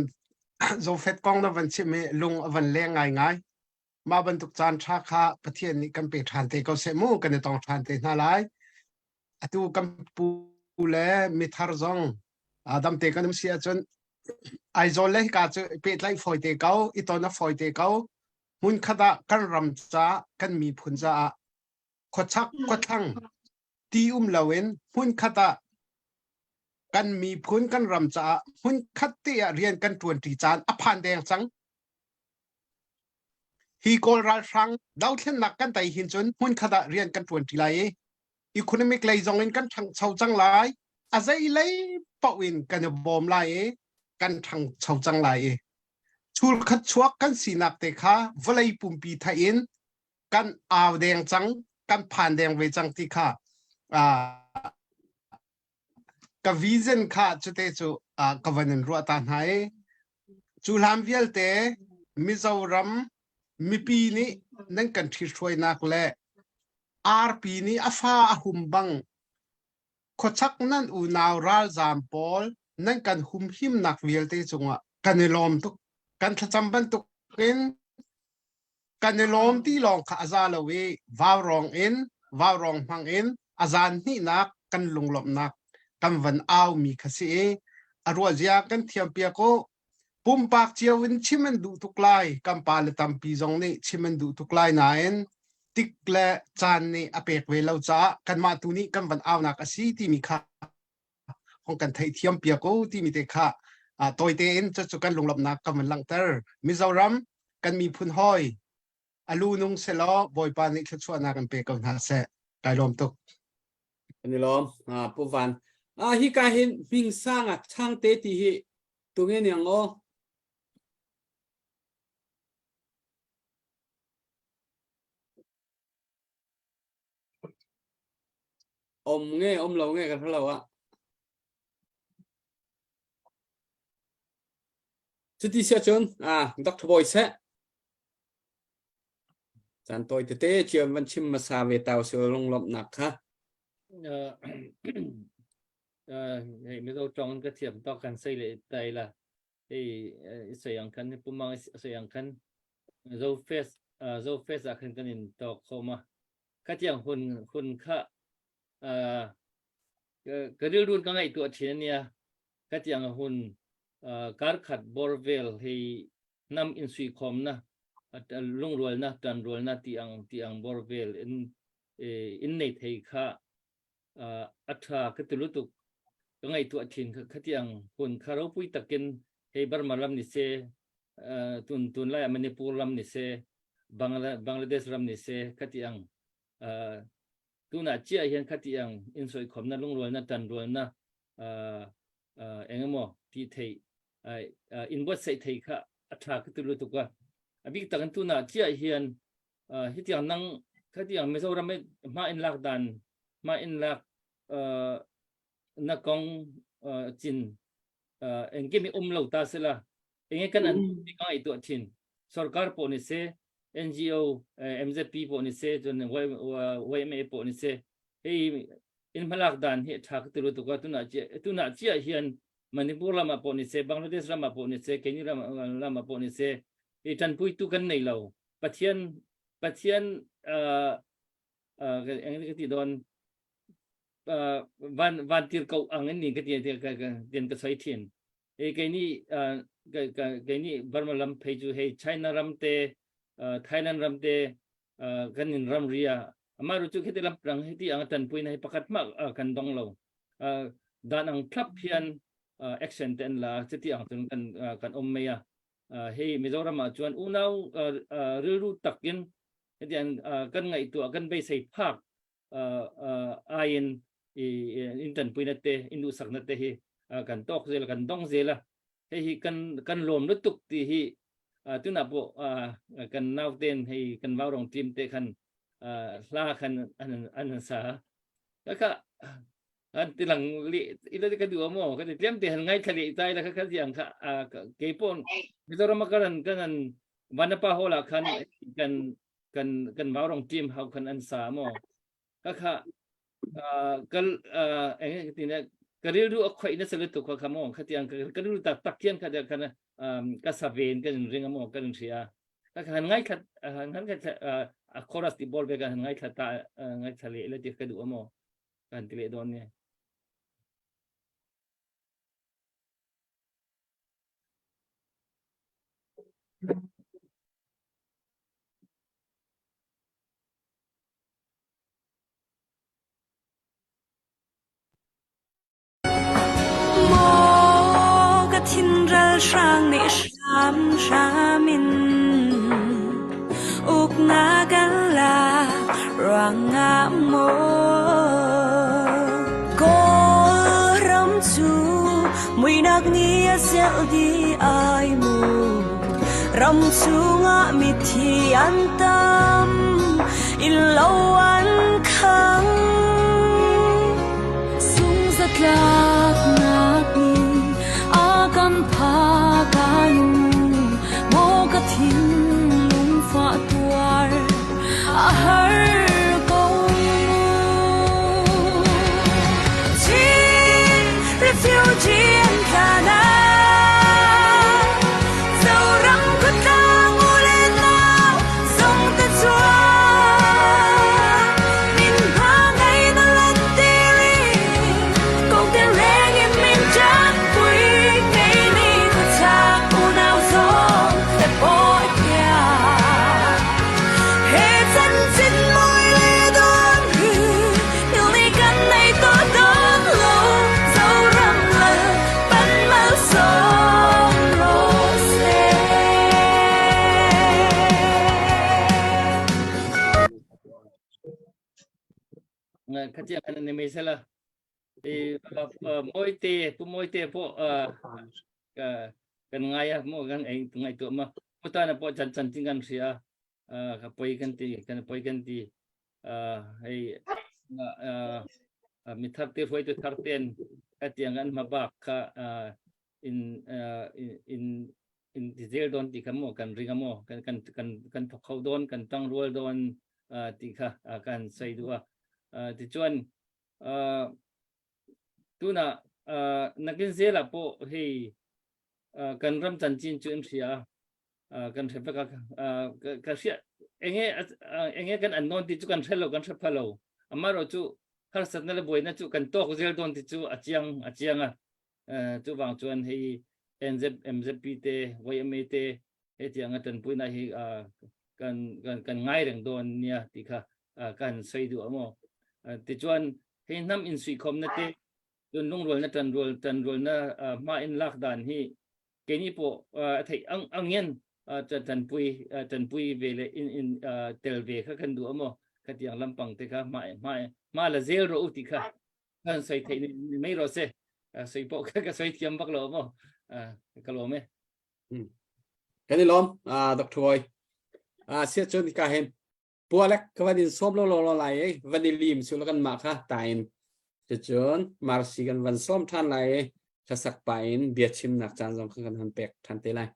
zofet kong na van chim i lung a van leng ngai ngai. Mah bantuk caan ṭha kha Pathian nih kan pe ṭhan te ko seh mu, kan i tong ṭhan te hna lai. Atu kan pu le mithar zong damte kan um si ahcun Aizawl le hika cu pehtlaih fawi te ko, i ton a fawi te ko. Hmunkhat ah kan ram caah, kan miphun caah khuachak, khuathlang. ti um loin hmunkhat ah kan miphun kan ram caah hmunkhat te ah rian kan ṭuanṭi caan a phan deng cang. Hi Kawl ralhrang dothlennak kan tei hin cun hmunkhat ah rian kan ṭuanṭi lai i economic lei zong in kan ṭhangcho cang lai. A zei lei paoh in kan i bawm lai i kan ṭhangcho cang lai i chulkhat chuak kan sinak te kha vawlei pumpi theih in kan au deng cang kan phan deng ve cang ti kha ka vision kha cute cu ka van in ruah ta hna i cu hlan vialte Mizoram mipi nih nan kan ṭhithruainak le arpi nih a fa a hum bang khuachak nan unau ralzaam pawl nan kan humhimnak vialte cungah kan i lawm tuk. Kan thlacam bantuk in kan i lawm ti lawng kha a za lo i vaurawng in vaurawng hmang in a zan hnihnak kan lunglawmhnak kan van au mi kha si i a ruahzia kan thiam piak u. Pumpak cio in chim an duh tuk lai. Kan pa le tampi zong nih chim an duh tuk lai nain tik le caan nih a pek ve lo caah kanmah tu nih kan van aunak a si timi kha hong kan theihthiam piak u timi te kha tawi tein cucu kan lunglawmhnak kan van langhter. Mizoram kan miphun hawi a lu nung selaw Bawipa nih thluachuahnak in pe ko hna seh. Kai lawm tuk. Kan i lawm. Pu Van. Hi ka hin hming sang ah changte ti hi tunge niang aw. Om nge om lo nge kan halo ah. Cuti sia cun ah Dr. Boy seh Caan tawi tete cio van chim hmasa ve ta usih lunglawmhnak kha. Hei Mizo tawng ka thiam tawk kan sei le tai la. Hei sei ang khan pumang sei ang khan zo face zo face ah khan kan in talk kho ma. Ka tiang hun hun kha ka rilrun ka ngaih tuah thin ania. Ka tiang hun kar khat bor vel hei hnam in suikhawmnak lungrualnak ṭanrualnak ti ang ti ang bor vel in in nei thei kha a ṭha ka ti lutuk ka ngaihtuah thin kha khatiang hun kha ropui takin hei Burma ram ni se tun tun lai Manipur ram ni se Bangladesh ram ni se khatiang tunah chiah hian khatiang in suikhawmnak lungrualnak ṭanrualnak engemaw ti thei in buatsaih thei kha a ṭha ka ti lutuk a a bik tak in tunah chiah hian hitiang nang khatiang Mizoram hma in lak dan hma in lak na kong cin engkim hi um lo ta sila enge kan an ti ka ngai tuah thin sarkar pawh ni se NGO MZP pawh ni se cun YMA pawh ni se hei in hmalak dan hi tha ka ti lutuk a tunah tunah chiah hian Manipur lam ah pawh ni se Bangladesh ram ah pawh ni se keini ram lam ah pawh ni se i tanpuitu kan nei lo Pathian Pathian uh, uh, eng ka ti don uh, van van tir ko ang in ni ka ti ka ka ka soi thin e keini uh, keini Burma lam phei chu hei China ram te uh, Thailand ram te kan in ramri ah amah ru cu khiti lam rang hiti ang tanpui na hi pakhat ma kan dong lo dan ang thlap hian action te an la chiti ang chun kan kan om mei a hei Mizoram ah chuan unau rilru takin hetiang kan ngaihtuah kan beisei phak aiin in tanpui na te in duhsak na te hi kan tawk zel kan dong zel a hei hi kan kan lawm lutuk ti hi tuna pawh kan nauten hei kan vaurong team te khan hla khan an an sa ka an tilang li ila ka du mo ka ti tlem te han ngai thali tai la kha kha siang kha ke pon Mizoram karan kan vanapa hola khan kan kan kan vaurong team hau khan an sa mo ka kha kal eng ti ne ka rilru a khoi na selu tu kha kha mo kha tiang ka rilru tak tak tiang kha kan ka sa ven kan ring amo kan ria ka han ngai khat han han khat a chorus ti bol ve kan ngai thla ta ngai thla le le ti ka du amo kan ti le don ne Ralhrang nih hramhram in uknak an lak ruangah maw Kawlram cu muihnak nih a zelh dih ai mu Ram chungah mithi an tam innlo an khang Sungzatlaknak nih a kan phak ai maw ka thinlung fah tuar a har ko mu. Chin refugee an tla na Zoram khuatlang u le nau zong te chuak min hma ngei na lan tiri kong te reng in min chan pui ngei ni khuachak unau zong te pawi pia he chan chin mui le don hi il ni kan nei to don lo Zoram lal pan mal som ro se. Khatia kan ni mai sela i moite pu moite po kan ngai a mo kan ei ngai tu ma putana po chan chan ting kan ria ka poi kan ti kan poi kan ti hei mi thar te hruai tu thar ten khatiang an ma bak kha in in in ti zel don ti kha mo kan ring mo kan kan kan kan thok kho don kan tang rual don ti kha kan sei du a ti chuan tuna nakin zela po hei kan ram chanchin chu in hria kan hre vek a ka hria enge enge kan an non ti chu kan hre lo kan hre pha lo amaro chu harsat na le buai na chu kan tok zel don ti chu a chiang a chiang a chu wang chuan hei NZ MZP te YMA te he tiang a tanpui na hi kan kan kan ngai reng don nia ti kha kan soi du amo ti chuan hei hnam in sui khom na te tun lungrual na tan rual tan rual na ma in lak dan hi keini pawh a theih ang angin tanpui tanpui ve le in in tel ve kha kan duh amaw khatiang lampang te kha hma hma hma la zel ro u ti kha kan soi thei ni mai ro se soi pawh kha ka soi thiam bak lo amaw ka lawm e Kan i lawm Dr. Boy. Sia cun ka hen Pualek ka van in sawm lo lo lai i van i lim su la kan mah kha ta in cucun Marsi kan van sawm ṭhan lai i hlasak pah in bia chimnak caan zong kha kan han pek ṭhan te lai.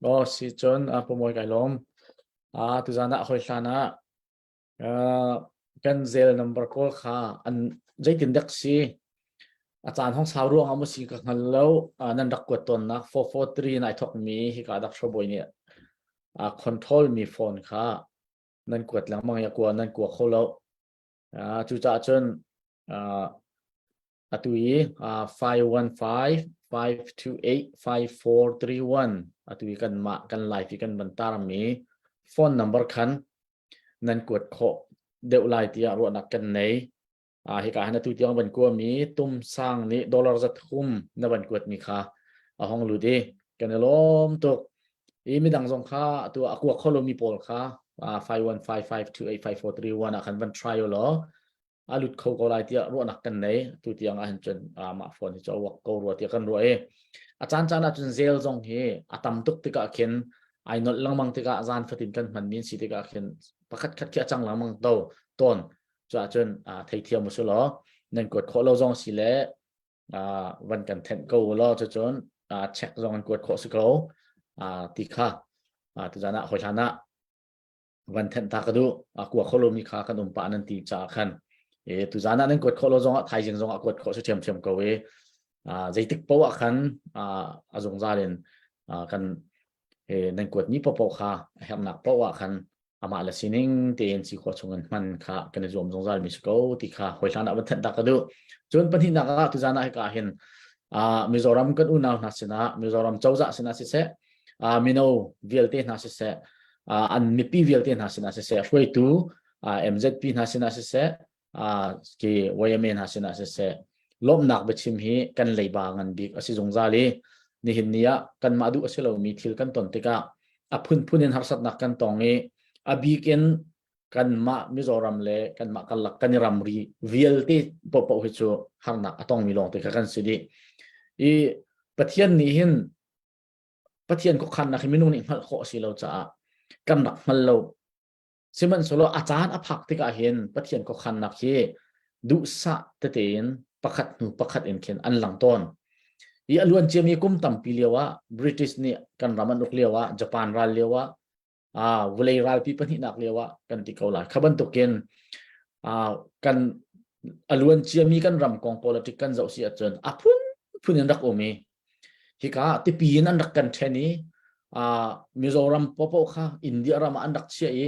Oh si cun a pumawi kai lawm. A tuzan ah hoi hlan ah Kan zel number kawl kha an zeitin dek si a caan hong sau ruang ah maw si ka hngal lo nan rak kuat tawnnak 443 in ai thokmi hika dak hrabawi nih a control mi phone kha nan kuat lengmang ya kua nan kua kho lo cucaah cun atu i 515 528 5431 atu i kan mah kan live i kan van tarmi phone number khan nan kuat khawh deuh lai tiah ruahnak kan nei. Ah hika han atu tiang van kuami tum sang nih dollar za thum na van kuat mi kha a hong lut i kan i lawm tuk. I midang zong kha atu a kuak kho lomi pawl kha 5155285431 ah khan van try law a lut kho ko lai tiah ruahnak kan nei tu tiang ah hin cun mah phone hi cu a wak ko rua tiah kan ruah i a caan caan ah cun zel zong hi a tam tuk tikah khin ai nolh lengmang tikah zan fatin kan hman mi si tikah khin pakhat khat khi a cang lengmang to tawn cuah cun theithiam u law nan kuat khawh lo zong si le van kan thenh ko law cucun check zong an kuat khawh si ko ti kha tuzan ah hoi hlan ah van thenh ta ka duh a kua kho lomi kha kan um pah nan ti caah khan e tuzan ah nan kuat khawh lo zongah thaizing zongah kuat khawh si ṭhiamṭhiam ko e zeitik poah ah khan a zungzal in kan e nan kuat ni popo kha a herhnak poah ah khan amah le sining tein si khawh chung in hman kha kan i zuam zungzal mi si ko ti kha hoi hlan ah van thenh ta ka duh cun pahnihnak ah tuzan ah hika hin Mizoram kan unau hna sinah Mizoram cozah sinah siseh mino vialte hna siseh an mipi vialte hna sinah siseh hruaitu MZP hna sinah siseh ki YMA hna sinah siseh. Lawmhnak biachim hi kan leiba ngan bik a si zungzal i nihin ni ah kanmah duh a si lomi thil kan ton tikah a phunphun in harsatnak kan tong i a bik in kanmah Mizoram le kanmah karlak kan i ramri vialte paohpaoh hi cu harnak a tongmi lawngte kha kan si dih. I Pathian nih hin Pathian khuakhannak hi minung nih hngalh khawh a si lo caah kan rak hngal lo. Sihmanhsehlaw a caan a phak tikah hin Pathian khuakhannak hi duhsah tete in pakhat hnu pakhat in khin an lang tawn. I a luan ciami kum tampi lio ah British nih kan ram an uk lio ah Japan ral lio ah ah vawlei ralpi pahnihnak lio ah kan ti ko lai. Kha bantukin ah kan a luan ciami kan ram kong politic kan zoh si ahcun a phunphun in rak um i hika tipi in an rak kan ṭhen i ah Mizoram popo kha India ram ah an rak chiah i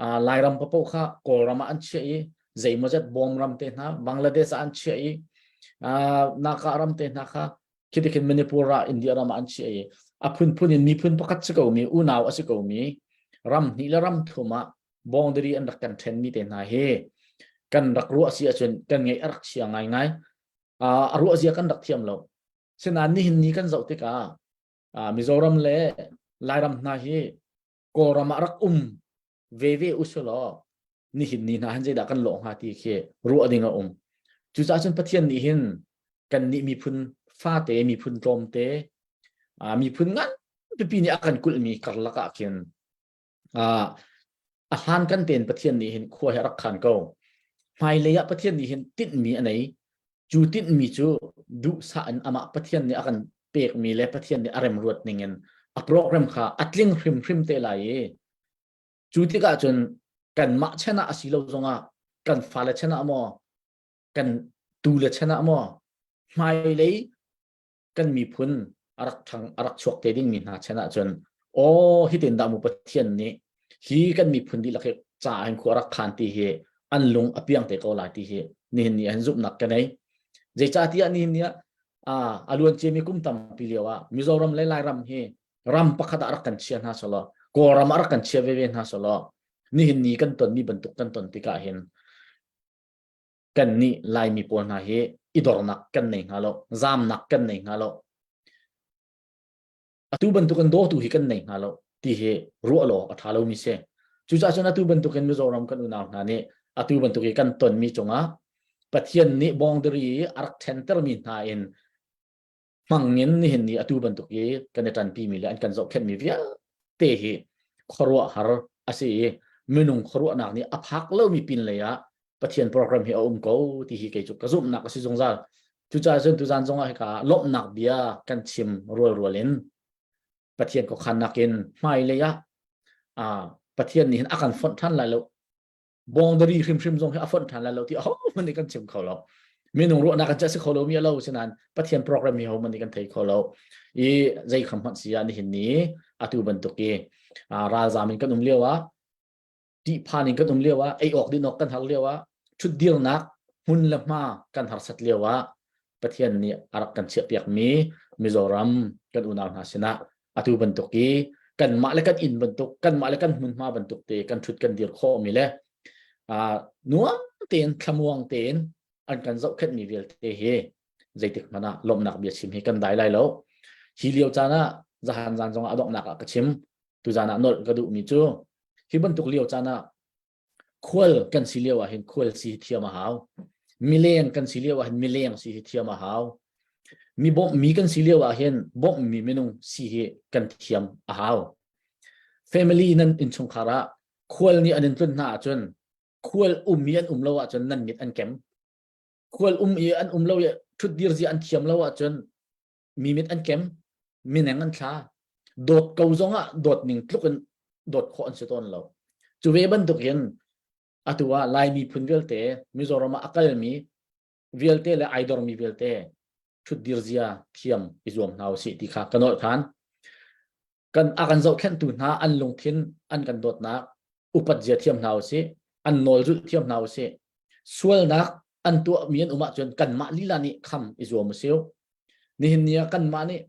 ah Lairam popo kha Kawlram ah an chiah i zeimawzet Bawm ram te hna Bangladesh ah an chiah i ah Naka ram te hna kha khi tikhin Manipur ah India ram ah an chiah i a phunphun in miphun pakhat si komi unau a si komi ram hnih le ram thum ah boundary an rak kan ṭhenmi te hna hi kan rak ruah si ahcun kan ngeih a rak chia ngaingai a ruah zia kan rak thiam lo sinain nihin ni kan zoh tikah Mizoram le Lairam hna hi Kawlram ah rak um veve usulaw nihin ni hna hin zeidah kan lawh hnga ti khi ruah ding a um. Cucaah cun Pathian nih hin kan nih miphun fate, miphun tlawmte, miphun ngan pipi nih a kan kulhmi karlak ah khin a hlan kan tein Pathian nih hin khua hi a rak khan ko. Hmailei ah Pathian nih hin tinhmi a nei. Cu tinhmi cu duhsah in amah Pathian nih a kan pekmi le Pathian nih a remruat ning in a program kha a tling hrimhrim te lai i Cu tikah cun kanmah chan ah a si lo zongah kan fale chan ah maw kan tule chan ah maw hmailei kan miphun a rak ṭhang a rak chuak te dingmi hna chan ah cun aw hitin dah mu Pathian nih hi kan miphun dihlak hi ca hin khua rak khan ti hi an lung a piang te ko lai ti hi nihin ni an zumhnak ka nei zeicahtiah nihin ni ah a luan ciami kum tampi lio ah Mizoram le Lairam hi ram pakhat ah rak kan chia hna selaw Kawlram ah rak kan chia veve hna selaw nihin ni kan tonmi bantuk kan ton tikah hin kan nih Laimi pawl hna hi i dornak kan nei hnga lo zamnak kan nei hnga lo atu bantukin dawtu hi kan nei hnga lo ti hi ruah law a ṭha lomi si cucaah cun atu bantukin Mizoram kan unau hna nih atu bantuk i kan tonmi cungah Pathian nih boundary a rak ṭhentermi hna in hmangin nihin ni atu bantuk i kan i ṭanpimi le an kan zohkhenhmi vialte hi khuaruahhar a si i minung khuaruahnak nih a phak lomi pin lei ah Pathian program hi a um ko ti hi kei cu ka zumhnak a si zungzal. Cucaah cun tuzan zongah hika lawmhnak bia kan chim rualrual in Pathian khuakhannak in hmailei ah Pathian nih hin a kan fonh ṭhan lai lo boundary hrimhrim zong hi a fonh ṭhan lai lo ti ahohmanh nih kan chim kho lo minung ruahnak kan si kho lo mi a lo sinain Pathian program hi hohmanh nih kan thei kho lo i zei kham hmanh si ah nihin ni atu bantuk i ralzam in kan um lio ah ṭihphan in kan um lio ah ei awk din awk kan har lio ah ṭhutdirnak hmun le hma kan harsat lio ah Pathian nih a rak kan chiahpiakmi Mizoram kan unau hna sinah atu bantuk i kanmah le kan inn bantuk kanmah le kan hmunhma bantuk te kan ṭhut kan dir khawhmi le nuam tein thlamuang tein an kan zohkhenhmi vialte hi zeitik hmanh ah lawmhnak bia chim hi kan dai lai lo hi lio caan ah zahan zan zongah a donghnak ah ka chim tuzan ah nolh ka duhmi cu hi bantuk lio caan ah Khual kan si lio ah hin khual si hi thiam a hau. Mileng kan si lio ah hin mileng si hi thiam a hau. Mi bawmhmi kan si lio ah hin bawmhmi minung si hi kan thiam a hau. Family nan innchungkhar ah khual nih an in tlun hna ahcun khual um i an um lo ahcun nan mit an kem. Khual um i an um lo i ṭhutdir zia an thiam lo ahcun mi mit an kem mineng an thla dawt ko zongah dawt ning tluk in dawt khawh an si tawn lo cu ve bantuk in atu ah Lai miphun vialte Mizoram ah a kalmi vialte le ai dormi vialte ṭhutdir zia thiam i zuam hna usih ti kha ka nolh than kan a kan zohkhenhtu hna an lungthin an kan dawtnak upat zia thiam hna usih an nawl zulh thiam hna usih sualnak an tuahmi an um ahcun kanmah lila nih kham i zuam usih nihin ni ah kanmah nih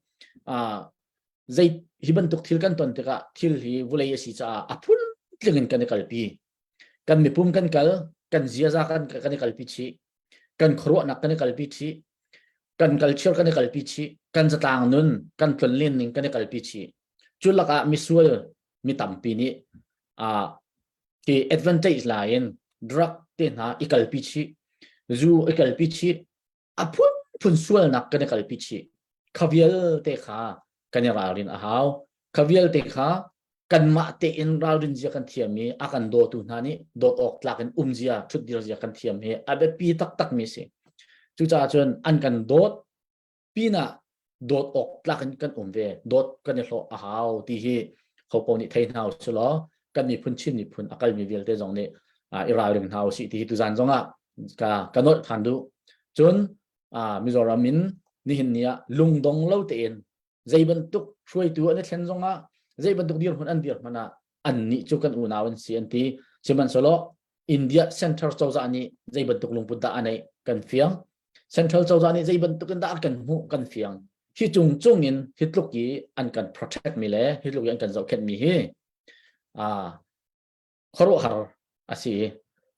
zei hi bantuk thil kan ton tikah thil hi vulei a si caah a phun tling in kan i kalpi kan mipum kan kal kan ziaza kan kan i kalpi chih. Kan khuaruahnak kan i kalpi chih. Kan culture kan i kalpi chih. Kan zatlang nun, kan tlonlen ning kan i kalpi chih. Cu lakah misual mi tampi nih uh, ti advantage la in drug te hna i kalpi chih, zu i kalpi chih, a phunphun sualnak kan i kalpi chih. Kha vialte kha kan i ralrin a hau. Kha vialte kha kanmah tein ralrin zia kan thiam i a kan dawtu hna nih dawt awk tlak in um zia, ṭhutdir zia kan thiam hi a biapi taktak mi a si. Cucaah cun an kan dawt pinah dawt awk tlak in kan um ve, dawt kan i hlawh a hau ti hi hopo nih thei hna usih law kan miphun Chin miphun a kalmi vialte zong nih i ralring hna usih ti hi tuzan zong ah ka ka nolh ṭhan duh. Cun Mizoram in nihin ni ah lungdong lo tein zei bantuk hruaitu an i thlen zongah zei bantuk dirhmun an dir hmanh ah annih cu kan unau an si an ti sihmanhsehlaw India Central cozah nih zei bantuk lungput dah a neih kan fiang Central cozah nih zei bantuk in dah an kan hmuh kan fiang hi cung cung in hi tluk i an kan protect mi le hi tluk i an kan zohkhenh mi hi khuaruahhar a si i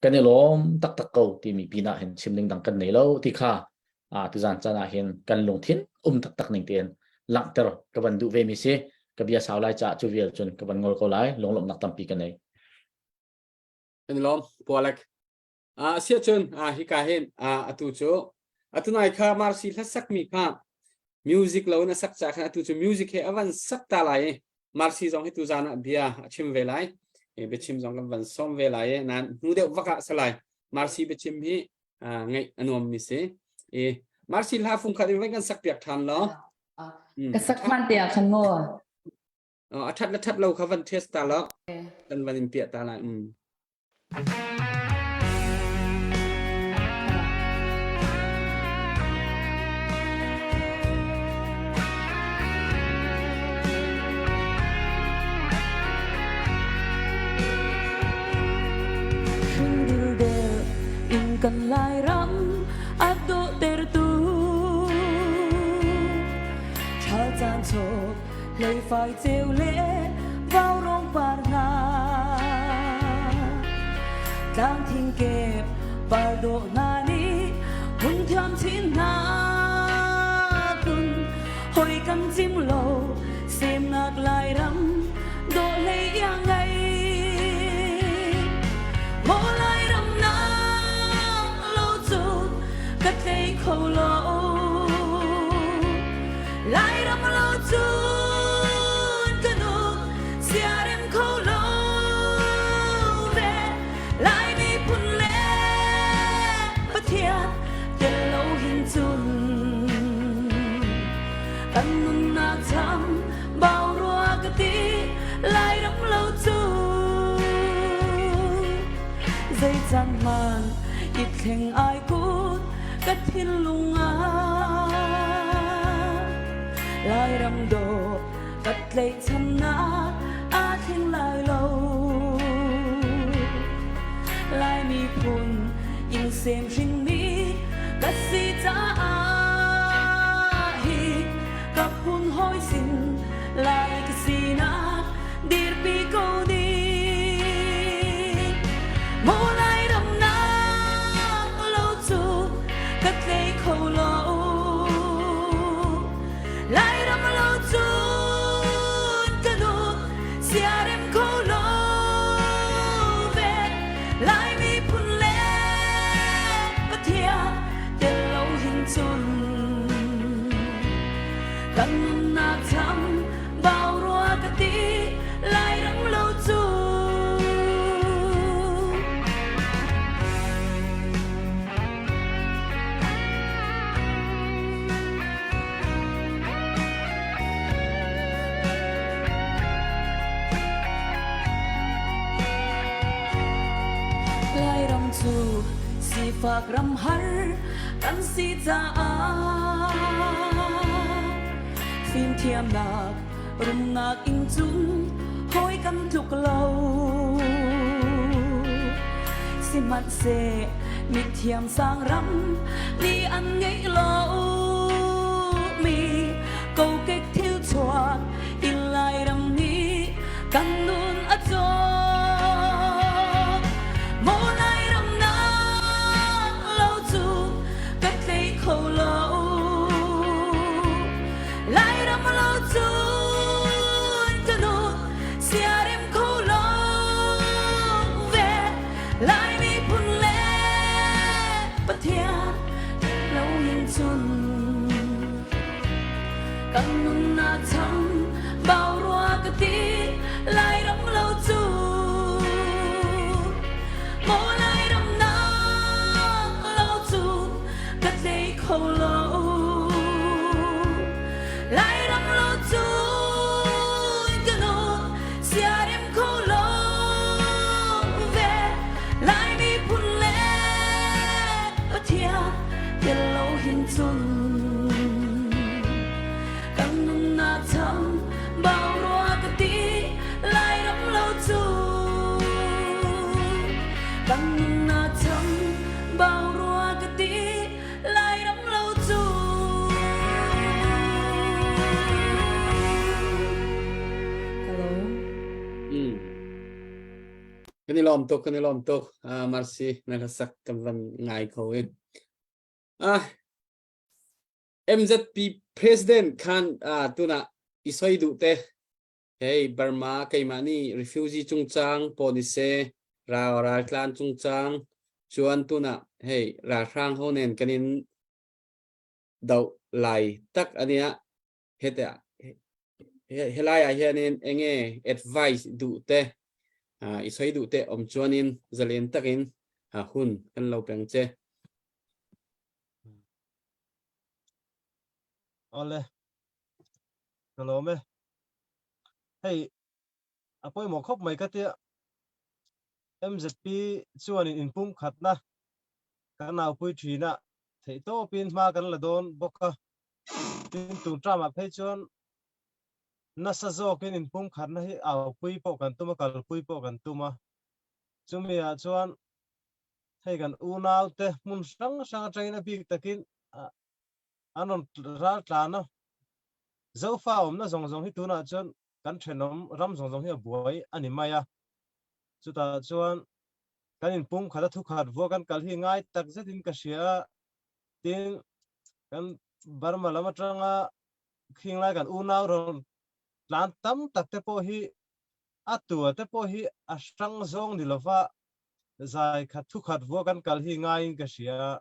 kan i lawm taktak ko timi pinah hin chim ding dang kan nei lo ti kha tuzan caan ah hin kan lungthin um taktak ning tein langhter ka van duh ve mi si ka bia sau lai caah cu vial cun ka van ngol ko lai lunglawmhnak tampi ka nei Kan i lawm Pualek Asiah cun hika hin atu cu atu nai kha Marcy hlasak mi kha music lo in a sak ca khan atu cu music he a van sak ta lai i Marcy zong hi tu zan ah bia a chim ve lai biachim zong kan van sawm ve lai i nan hnu deuh vak ah salai Marcy biachim hi ngaih a nuam mi si i Marcy hla fung khat in van kan sak piak than law Ka sak hman te ah khan maw? A that le that lo kha van test ta lo kan van in piah ta lai In kan Lairam a dawhtertu ṭhal caan chok Leifai ceu le vaurawng par hna Tlang thing kep par dawh hna nih hun thiam chin hna kun hoi kan cim lo semnak Lairam dawh hlei iang ngei Maw Lairam na lo cu ka tlei kho lo Lairam lo cun ka nu siarem kho lo ve Lai miphun le Pathian tel lo hin cun kan nunnak cham bau rua ka ti Lairam lo cu zei cang man i thleng ai kut ka thinlung ah Lairam dawh ka tlaihchannak aa thleng lai lo Lai miphun in sem hrinmi ka si caah hi ka phun hawi sin Lai ka sinak dirpi ko ding Maw Lairam nak lo cu ka tlei kho lo Lairam lo cun ka nu siarem kho lo ve Lai miphun le Pathian tel lo hin cun kan nunnak cham bau rua ka ti Lairam lo cu Lairam cu sifak ram har kan si caah fimthiamnak rumnak in cun hawi kan tluk lo sihmanhseh mithiam sang ram nih an ngeih lo mi kokek thil chuak in Lairam nih kan nun a cawk maw Lairam nak lo cu. Kan nunnak cham bau rua ka ti Lairam lo cu Maw Lairam nak lo cu ka tlei kho lo Lairam lo cu ka nu siarem kho lo ve Lai miphun le Pathian tel lo hin cun kan nunnak cham bau rua ka ti Lairam lo cu kan nunnak cham bau rua ka ti Lairam lo cu. Hello. Mm. Kan i lawm tuk, kan i lawm tuk. Ah, merci, na hlasak kan van ngai kho in. Ah, MZP President khan ah, tuna i soi duh te. Hei, Burma keimah nih refugee cungcang pawl ni se, ral raltlan cungcang, chuan tuna hei ralhrang ho nen kan in do lai tak ania hete helai ah hianin enge advice duh te i soi duh te om chuanin zalen takin hun kan lo peng che. Ole. Ka lawm e. Hei a pawimawh khawp mai ka tia MZP chuanin inpumkhatna kan naupui thina theihtawpin hma kan la dawn bawk a. Tin tun term-ah phei chuan nasa zawkin inpumkhatna hi aupui pawh kan tum a, kalpui pawh kan tum a. Chumi ah chuan hei kan unaute hmun hrang hrang atangin a bik takin an rawn ral tlan a. Zofa awmna zawng zawng hi tunah chuan kan thenawm ram zawng zawng hi a buai a ni mai a. Chutah chuan kan inpumkhat a thukhat vua kan kal hi ngai tak zetin ka hria a. Tin, kan Burma lam atanga khinglai kan unau rawn tlan tam tak te pawh hi a tua te pawh hi a hrang zawng ni lova zai khat thukhat vua kan kal hi ngaiin ka hria a.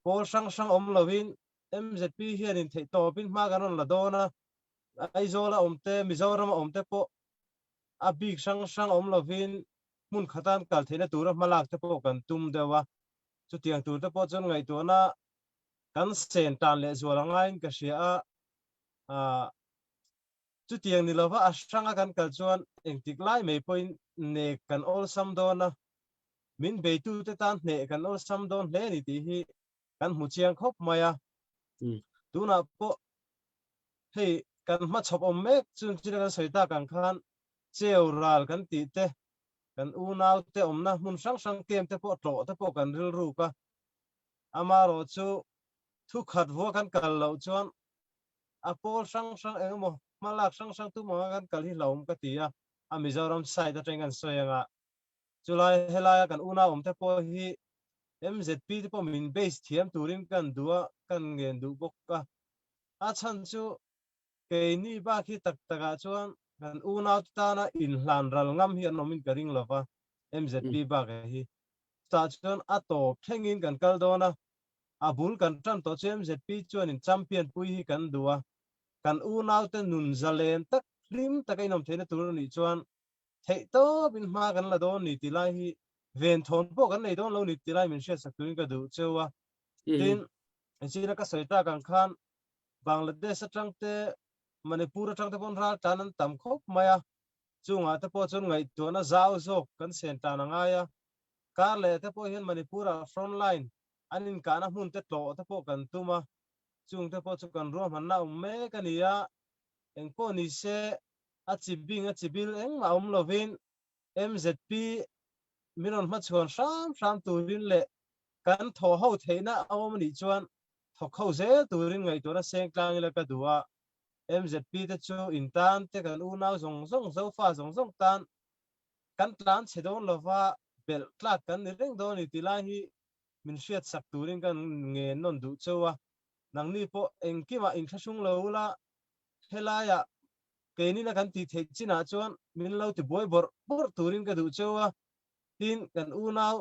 Pawl hrang hrang awm loin MZP hianin theihtawpin hma kan rawn la dawn a, Aizawl a awm te, Mizoram a awm te pawh a bik hrang hrang awm lovin hmun khatan kal theihna tura hmalak te pawh kan tum deuh a. Chutiang tur te pawh chuan ngaihtuahna kan sen tan leh zual a ngaiin ka hria a. Chutiang ni lova a hranga kan kal chuan engtik lai mai pawhin nek kan awlsam dawn a, min beitute tan hneh kan awlsam dawn hle a ni tih hi kan hmu chiang khawp mai a. Tunah pawh hei kan hmachhawp awm mek chun china kan sawi tak ang khan cheu ral kan tih te, kan unaute awmna hmun hrang hrang camp te pawh tlawh te pawh kan rilruk a. Amaherawh chu thukhat vua kan kal loh chuan a pawl hrang hrang eng emaw hmalak hrang hrang tum anga kan kal hi hlauhawm ka ti a, a Mizoram side atangin kan sawi anga chulai helaia kan unau awm te pawh hi MZP te pawh min base thiam turin kan duh a, kan ngen duh bawk a. A chhan chu keini bak hi tak takah chuan kan unau te tana inhlan ral ngam hi an awmin ka ring lova, MZP bak hi. Chutah chuan a tawp thlengin kan kal dawn a, a bul kan tan tawh chu MZP chuanin champion pui hi kan duh a, kan unaute nun zalen tak hlim taka inawm theihna tur a nih chuan theihtawpin hma kan la dawn ni tih lai hi venthawn pawh kan nei dawn lo ni tih lai min hriatsak turin ka duh cheu a. Tin, zira ka sawi tak ang khan Bangladesh atang te, Manipur atang te pawn ral tlan an tam khawp mai a, chungah te pawh chuan ngaihtuahna zau zawk kan sen tan a ngai a. Kar leh te pawh hian Manipur-ah front line an inkahna hmun te tlawh te pawh kan tum a, chung te pawh chu kan ruahmanna awm mek a ni a, engpawh ni se a chi bing a chi bil engmah awm lovin MZP min rawn hmachhuan hram hram turin leh kan thawh ho theihna a awm a nih chuan thawk ho zel turin ngaihtuahna seng tlang ila ka duh a, MZP te chu in tan te kan unau zawng zawng Zofa zawng zawng tan kan tlan chhe dawn lova belh tlak kan ni reng dawn a ni tih lai hi min hriat sak turin kan ngen nawn duh cheu a, nangni pawh engkimah inthlahrung lo ula, helaiah keinina kan tih theih chinah chuan min lo ti buai bawrh bawrh turin ka duh cheu a, tin kan unau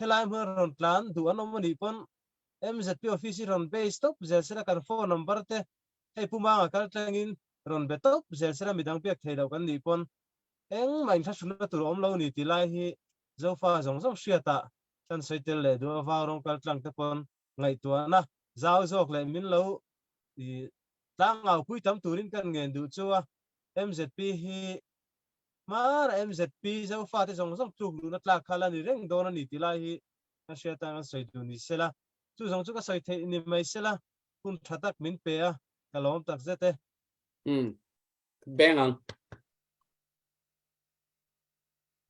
helai hmun a rawn tlan duh an awm a nih pawn MZP office hi rawn base tawp zel sela kan phone number te. Hei Pu Manga kal tlangin rawn be tawp zel sela midang biak thei lo kan nih pawn engmah inthlahrunna tur a awm lo ni ti lai hi Zofa zawng zawng hriatah kan sawi tel leh duh a vau rawng kal tlang te pawn ngaihtuahna zau zawk leh min lo tlangaupui tam turin kan ngen duh chu a MZP hi hmara MZP Zofa te zawng zawng tluk luhna tlak kha la ni reng dawn a ni ti lai hi ka hriat a kan sawi duh ni sela chu zawng chu ka sawi theih ni mai sela hun tha tak min pe a ka lawm tak zet e. Um beng ang.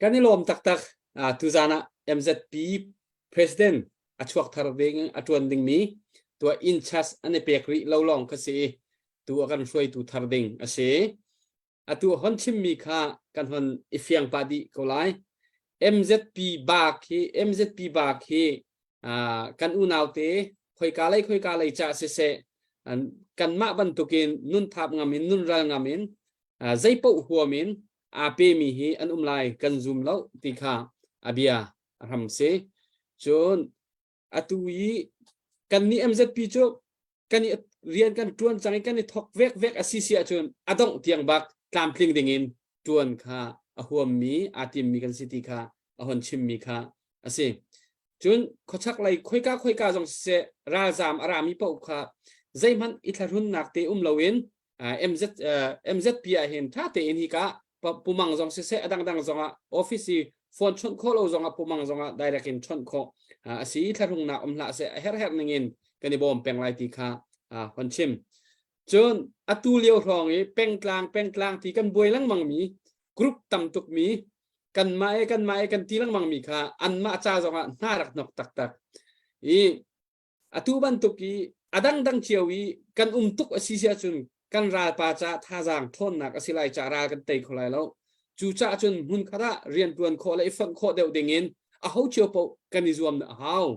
Kan i lawm taktak. Uh, tuzan ah MZP President a chuak thar ding a tuan ding mi tua in charge an i pek rih lo lawng kha si tu a kan hruaitu thar ding a si. Atu hon chimmi kha kan hon i fiang pah dih ko lai. MZP bak hi MZP bak hi uh, kan unau te khoika lei khoika lei cha siseh kanmah bantukin nun thap ngam in nun ral ngam in uh, zeipoh huam in aa pemi hi an um lai kan zum lo ti kha a bia a hram si. Cun atu i kan nih MZP cu kan i rian kan tuan cang i kan i thok vek vek a si si ahcun a dongh tiang bak tlamtling ding in tuan kha a huammi aa timmi kan si ti kha a hon chimmi kha a si. Cun khuachak lei khoika khoika zong siseh ralzaam a rami paoh kha zeihmanh i thlahrunnak te um loin MZ, MZP ah hin tha tein hi ka pumang zong siseh a dangdang zong ah office i phone chawnh khawh lo zong ah pumang zong ah direct in chawnh khawh a si thlahrungnak um hlah seh a her her ning in kan i bawm peng lai ti kha hon chim cun atu lio hrawng i pengtlang pengtlang ti kan buai lengmang mi group tam tuk mi kanmah e kanmah e kan ti lengmang mi kha anmah ca zong ah hna rak nok taktak i Atu bantuk i a dangdang cio i kan um tuk a si si ahcun kan ralpa ca thazaang ṭhawnnak a si lai ca ral kan tei kho lai lo. Cucaah cun hmunkhat ah rianṭuan khawh le i fonh khawh deuh ding in aho cio paoh kan i zuam a hau.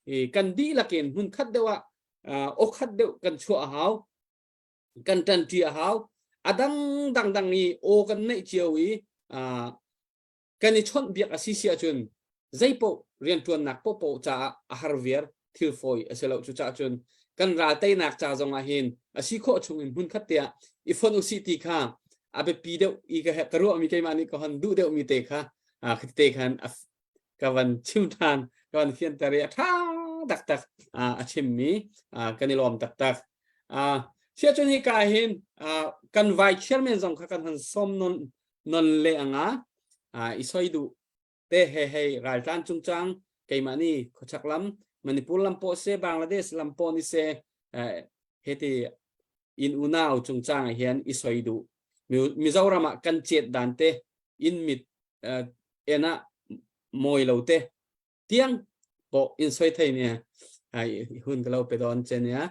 I kan dihlak in hmunkhat deuh ah awkhat deuh kan chuah a hau. Kan ṭanṭi a hau. A dang dangdang i aw kan neih cio i kan i chawnhbiak a si si ahcun zeipaoh rianṭuannak paohpaoh caah a har viar thil fawi a si lo. Cucaah cun kan ral teinak ca zong ah hin a si khawh chung in hmunkhat te ah i fonh usih ti kha a biapi deuh i ka ka ruahmi keimah nih ka hon duh deuhmi te kha khati te khan ka van chim ṭhan ka van fianter i a ṭha taktak a chimmi kan i lawm taktak. Siah cun hika hin kan vice chairman zong kha kan hon sawm non non le anga i soi duh te he hei raltlan chungchang keimah ni khawchak lam Manipur lam pawh se Bangladesh lam pawh ni se heti in unau chungchang ah hian i soi duh Mizoram ah kan chet dan te in mit en ah mawi lo te tiang pawh in soi thei ne ai hun ka lo pe don che nia.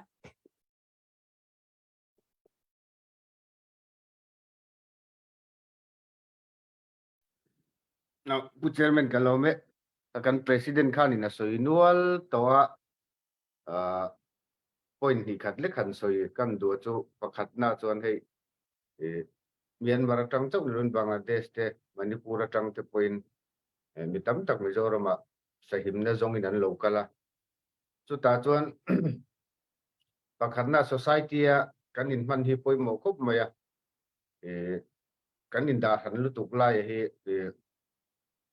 Pu Chairman ka lawm e. Kan President khan in a sawi nual tawh a, point hnih khat lek han sawi kan duh chu pakhatna chuan hei Myanmar atang chauh ni Bangladesh te Manipur atang te pawhin mi tam tak Mizoram ah sahimna zawngin an lo kal a. Chutah chuan pakhatna society a kan inhman hi pawimawh khawp mai a. kan indah hran lutuk lai hi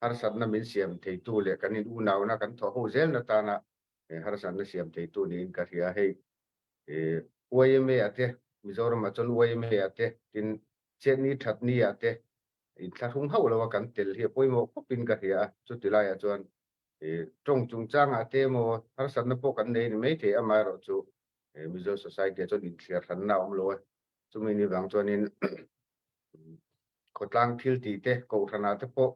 harsatna min siam theitu leh kan in unauna kan thawh ho zelna tana harsatna siam theitu niin ka hria. Hei YMA ah te Mizoram ah chuan YMA ah te tin Chetni Thatni ah te inthlahrung hauh lo a kan tel hi a pawimawh khawpin ka hria a. Chuti laiah chuan tawng chungchangah te emaw harsatna pawh kan nei ni maithei amaherawhchu Mizo society ah chuan inthliar hranna a awm lo a. Chumi ni vang chuanin khawtlang thil tih te, kohhranah te pawh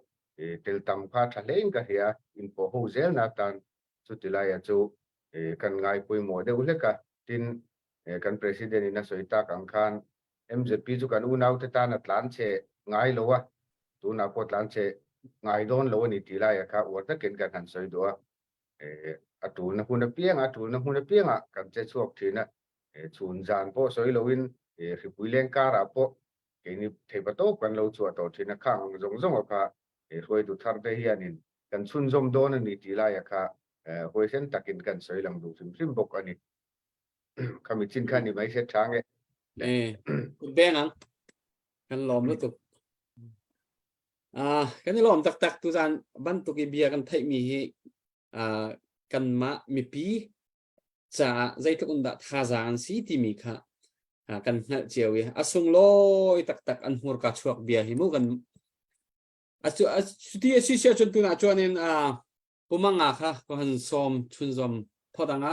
tel tam kha tha hlein ka hria, inpawh ho zelna atan chuti laia chu kan ngai pawimawh deuh hlek a. Tin, kan President in a sawi tak ang khan MZP chu kan unaute tan a tlan chhe ngai lo a, tunah pawh tlan chhe ngai dawn lo a ni tih laia kha uar takin kan han sawi duh a. A tulna hun apiangah, a tulna hmun apiangah kan che chhuak thin a. Chhun zan pawh sawi loin hripui leng karah pawh keini theipa tawp kan lo chhuah tawh thin a, khang ang zawng zawng a kha hruaitu thar te hianin kan chhunzawm dawn a ni tih laia kha huaisen takin kan sawi lang duh hrim hrim bawk a ni. Khami chin kha ni mai se tha nge. Eh, beng ang. Kan lawm lu tuk. Ah, kan i lawm taktak tu zan bantuk i bia kan theih mi hi ah kanmah mipi caah zeitluk in dah thazaang an si timi kha ah, kan hngalh cio i a sunglawi taktak an hmurka chuak bia hi mu kan a cu a cuti a si sia cun tunah chuan in ah pumanga kha ko han sawm chunzom phot anga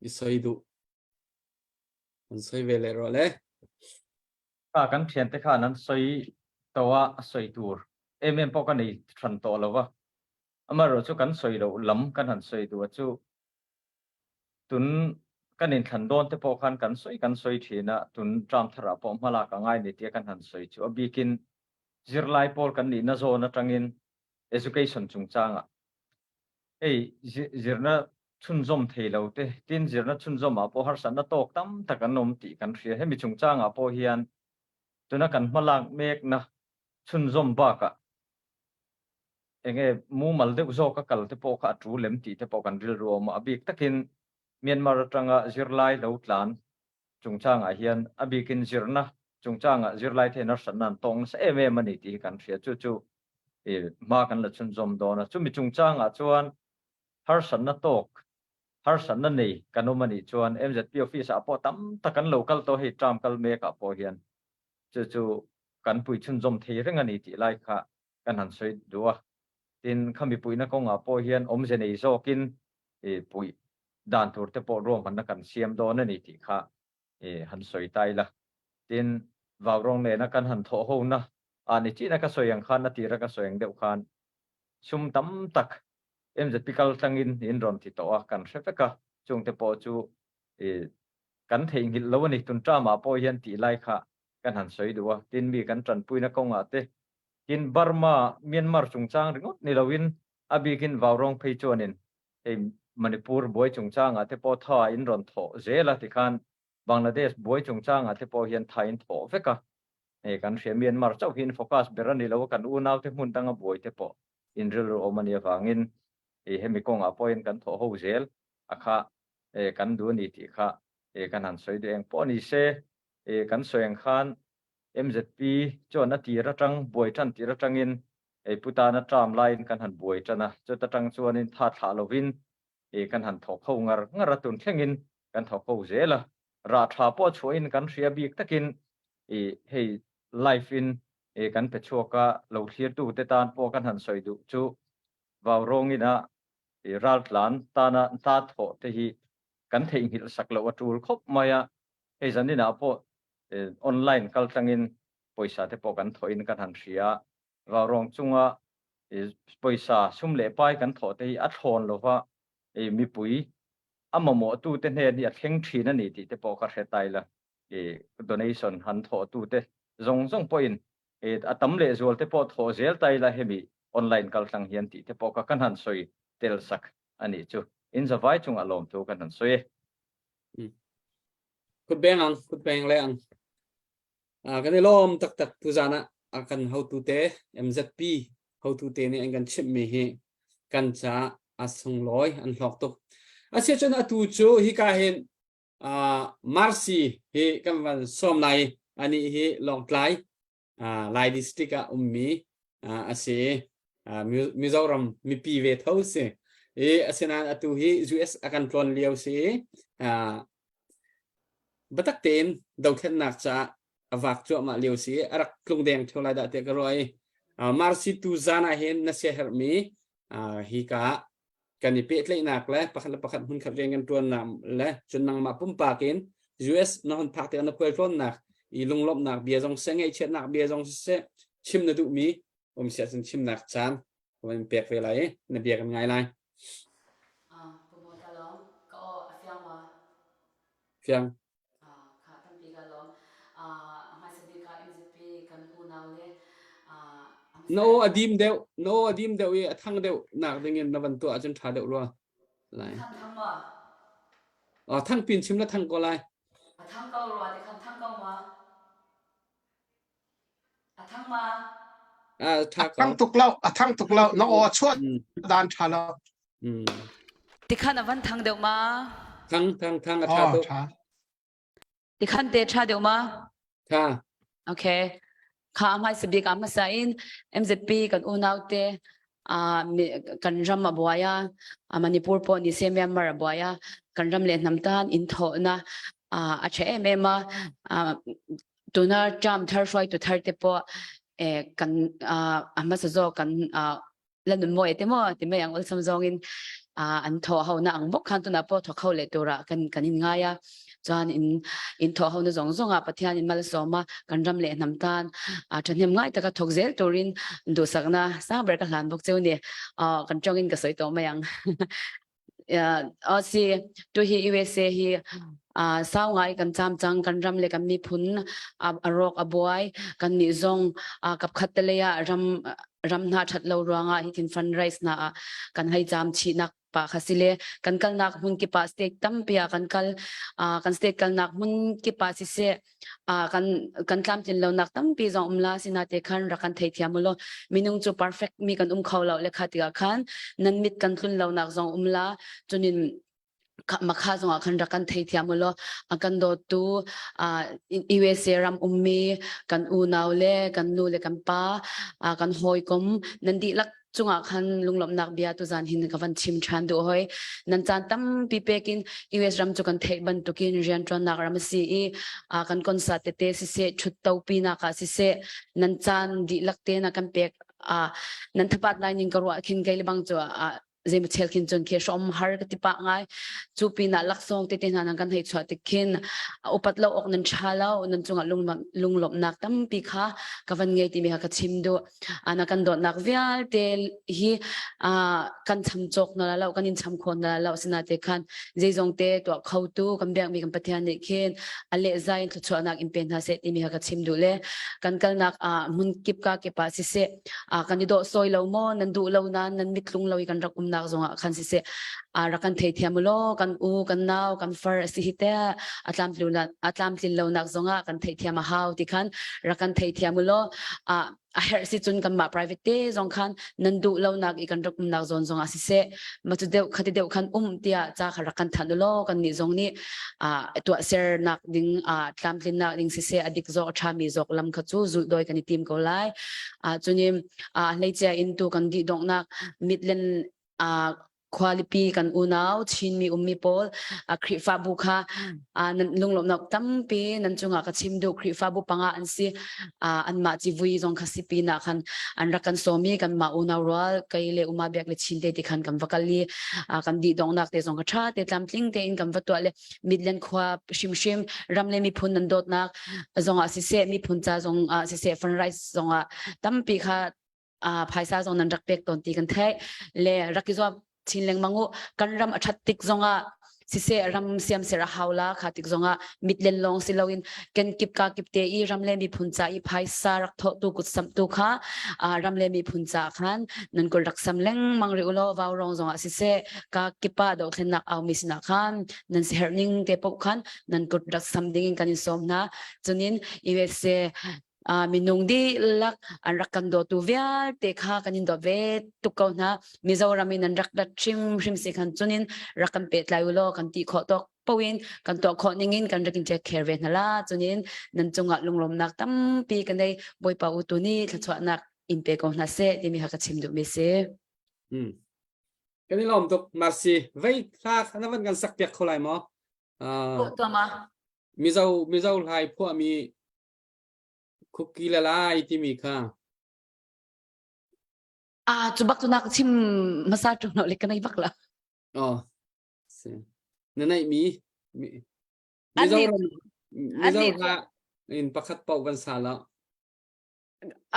i soi duh an soi ve le ro le Ka kan thian te khan an soi to a a soi tur em em pawh ka nei hran tawh lo va amaherawhchu kan sawi loh lam kan han sawi duh a chu tun kan inthlan dawn te pawh khan kan sawi kan sawi thin a tun term tharah pawh hmalak a ngai ni tia kan han sawi chu a bikin zirlai pawl kan nihna zawn atangin education chungchangah hei zirna chhunzawm thei lo te tin zirna chhunzawmah pawh harsatna tawk tam tak an awm tih kan hria hemi chungchangah pawh hian tuna kan hmalak mekna chhunzawm bakah enge mumal deuh zawka kal te pawh kha a tul lem tih te pawh kan rilru a awm a, a bik takin Myanmar atanga zirlai lo tlan chungchangah hian a bikin zirna chungchangah zirlai te hian harsatna an tawng nasa em em a ni tih hi kan hria, chu chu hma kan la chhunzawm dawn a, chumi chungchangah chuan harsatna tawk harsatna nei kan awm a nih chuan MZP office ah pawh tam tak an lo kal tawh hei term kal mek ah pawh hian chu chu kan pui chhunzawm thei reng a ni tih lai kha kan han sawi duh a, tin khami puihna kawngah pawh hian awmze nei zawkin puih dan tur te pawh ruahmanna kan siam dawn a ni tih kha han sawi ta ila. Tin, Vaurawng nena kan han thawh hona ah ni china ka sawi ang khan a tira ka sawi ang deuh khan sum tam tak MZP kal tlangin in rawn ti tawh a, kan hre vek a, chungte pawh chu kan theihnghilh lo a ni. Tun term-ah pawh hian tih lai kha kan han sawi duh a, tin mi kan tanpuina kawngah te Tin, Burma, Myanmar chungchang ringawt ni loin a bikin Vaurawng phei chuanin hei Manipur buai chungchangah te pawh tha in rawn thawh zel a tikhan Bangladesh buai chungchangah te pawh hian tha in thawh vek a. Hei kan hria Myanmar chauh hi in focus ber a ni lo a, kan unaute hmun danga buai te pawh in rilru awm a nih avangin hei hemi kawngah pawh hian kan thawh ho zel a kha kan duh a ni tih kha kan han sawi duh eng pawh ni se kan sawi ang khan MZP chuan a tir atang buai tan tir atangin ei pu tana term laiin kan han buai tan a, chuta tang chuanin tha thlah lovin ei kan han thawk ho ngar ngar a, tun thlengin kan thawk ho zel a, rah tha pawh chhuahin kan hria bik takin i hei live in ei kan pe chhuak a, lo thlirtu te tan pawh kan han sawi duh chu vau rawngin a i raltlan tana ta thawh te hi kan theihnghilh sak loh a tul khawp mai a, hei zaninah pawh online kal tlangin pawisa te pawh kan thawhin kan han hria a, Vaurawng chunga pawisa sum leh pai kan thawh te hi a thlawn lova mipui a mamawhtu te hnen hi a thleng thin a ni tih te pawh ka hre ta ila, donation han thawhtu te zawng zawng pawhin a tam leh zual te pawh thawh zel ta ila hemi online kal tlang hian tih te pawh ka kan han sawi tel sak a nih chu. In zavai chungah lawmthu kan han sawi e. Kut beng ang, kut beng le ang. Uh, kan i lawm taktak tuzan ah a kan hotu te MZP hotu te nih an kan chimhmi hi kan ca a sunglawi an hlawk tuk. Asia cun atu cu hika hin uh, Marcy hi kan van sawm lai ani hi Lawngtlai uh, Lai district ah ummi uh, a si uh, Mizoram mipi ve tho si. I asinain atu hi US a kan tlawn lio si uh, biatak tein dothlennak caah a vak cuahmah lio si a rak tlung deng theo lai dah tiah ka ruah i Marsi tu zan ah hin na siaherhmi hi ka kan i pehtlaihnak le pakhat le pakhat hmunkhat rian kan ṭuannak le cun nangmah pumpak in US na hon phak tikah na khualtlawnnak i lunglawmhnak bia zong siseh ngaihchiatnak bia zong siseh chim na duhmi um siah cun chimnak caan ka van pek ve lai i na bia kan ngai lai. Fiang. Na aw a dim deuh, na aw a dim deuh i a thang deuh nak ding in na van tuah ahcun ṭha deuh rua. Lai. Thang pin chim la thang ko lai. A thang ko rua ti khan thang ko ma. A thang ma? A tha A thang tuk lo, a thang tuk lo. Na aw a chuah dan tha lo. Tikhan a van thang deuh ma? Thang thang thang a tha tuk. Ti khan te tha deuh ma? Tha. Okay. Kha hmai sabik a hmasa in MZP kan unau te kan ram a buai a Manipur pawh ni se Myanmar a buai a kan ram le hnam tan in tho na a tha em em a tuna tram thar hruai tu thar te pawh kan a hmasa zo kan la nun mawi te maw ti mai ang awlsam zawngin an thaw ho na ang bawk khan tuna pawh thawk ho leh tura kan kan in ngai a chuan in in thaw ho na zawng zawng a Pathian in malsawm a kan ram leh hnam tan a thahnem ngai taka thawk zel turin duhsakna sang ber ka hlan bawk cheu ni kan tawngin ka sawi tawh mai ang a si tu hi USA hi sau ngai kan cham cang kan ram le kan miphun a rawk a buai kan nih zong kapkhat te lei ah ram ram hna that lo ruangah hi thin fundraise na ah kan hei cham chihnak pa kha si le kan kalnak hmun kip ah state tampi ah kan kal kan state kalnak hmun kip ah siseh kan kan tlamtlin lonak tampi zong um la sina te khan rak kan theithiam ulaw minung cu perfect mi kan um kho lo le kha tikah khan nan mit kan tlun lonak zong um la cunin makha zongah khan rak kan theithiam ulaw a kan dawttu USA ram ummi kan unau le kan nu le kan pa kan hawikom nan dihlak cungah khan lunglawmhnak bia tuzan hin ka van chim ṭhan duh hoi. Nan caan tampi pekin US ram cu kan theih bantukin rianṭuannak ram a si i kan concert tete siseh ṭhutto pinak ah siseh nan caan dihlak te na kan pek nan thapat lai ning ka ruah khin kei le bang cu zeimaw chel khin cun khi hrom har ka ti pah ngai cu pinah laksawng tete hna nan kan hei chuah tik khin upat lo awk nan ṭha lo nan cungah lunglawmhnak tampi kha ka van ngei timi kha ka chim duh ana kan dawtnak vialte hi kan cham cawk na lo kan in cham kho na lo sina te khan zeizong te tuah kho tu kan biak mi kan Pathian nih khin a le zai in thluachuahnak in pe hna seh timi kha ka chim duh le kan kalnak ah hmun kip ka kip ah siseh kan i dawh sawi lo maw nan duh lo nan nan mit tlung lo i kan rak umnak zongah khan siseh rak kan theithiam ulaw kan u kan nau kan far a si hi te a tlamtlin lo nak zongah kan theithiam a hau ti khan rak kan theithiam ulaw a herh si cun kanmah private te zong khan nan duh lonak i kan rak umnak zawn zong ah siseh ma cu deuh khati deuh khan um tiah ca kha rak kan thanh ulaw kan nih zong nih tuah sernak ding tlamtlinnak ding siseh a dik zawk a ṭhami zawk lam kha cu zulh dawi kan i tim ko lai cunim hleicia in tu kan dih donghnak Midland khualipi kan unau Chinmi ummi pawl Khrihfabu kha nan lunglawmhnak tampi nan cungah ka chim duh Khrihfabu panga an si anmah civui zong kha si pinah khan an rak kan sawm i kanmah unau rual kei le uma biak le Chin te ti khan kan va kal i kan dih donghnak te zong kha ṭha te tlamtling tein kan va tuah le Midland khua hrimhrim ram le miphun nan dawtnak zongah siseh miphun ca zong ah siseh fundraise zongah tampi kha phaisa zong nan rak pek tawn ti kan theih le rak i zuam chin lengmang u kan ram a that tik zongah siseh ram siamser a hau la kha tik zongah mitlen lawng si loin ken kip ka kip te i ram le miphun ca i phaisa rak thawh tu kut sam tu kha ram le miphun ca khan nan kul rak sam lengmang ri ulo vau rong zongah siseh ka kipa dothlennak au mi sinah khan nan si herh ning te poh khan nan kut rak sam ding in kan in sawm hna cunin USA minung dihlak an rak kan dawtu vialte kha kan in dawt ve tuk ko hna Mizoram in an rak rat hrimhrim si khan cunin rak kan pehtlai u law kan ti khawh tawk poin kan tuah khawh ning in kan rak in take care ve hna la cunin nan cungah lunglawmnak tampi kan ei Bawipa u tu nih thluachuahnak in pe ko hna seh timi kha ka chim duhmi si. Hmm. Kan i lawm tuk Mercy. Vei hla na van kan sak piak kho lai maw? Uh, Tuama. Mizo Mizo hlai phuahmi Khuki le lai timi kha. Ah, cu bak cu nak chim hmasa ṭung lo le ka nei bak la. Oh, si. Na neih mi Mizoram Mizoram in pakhat paoh kan sa la.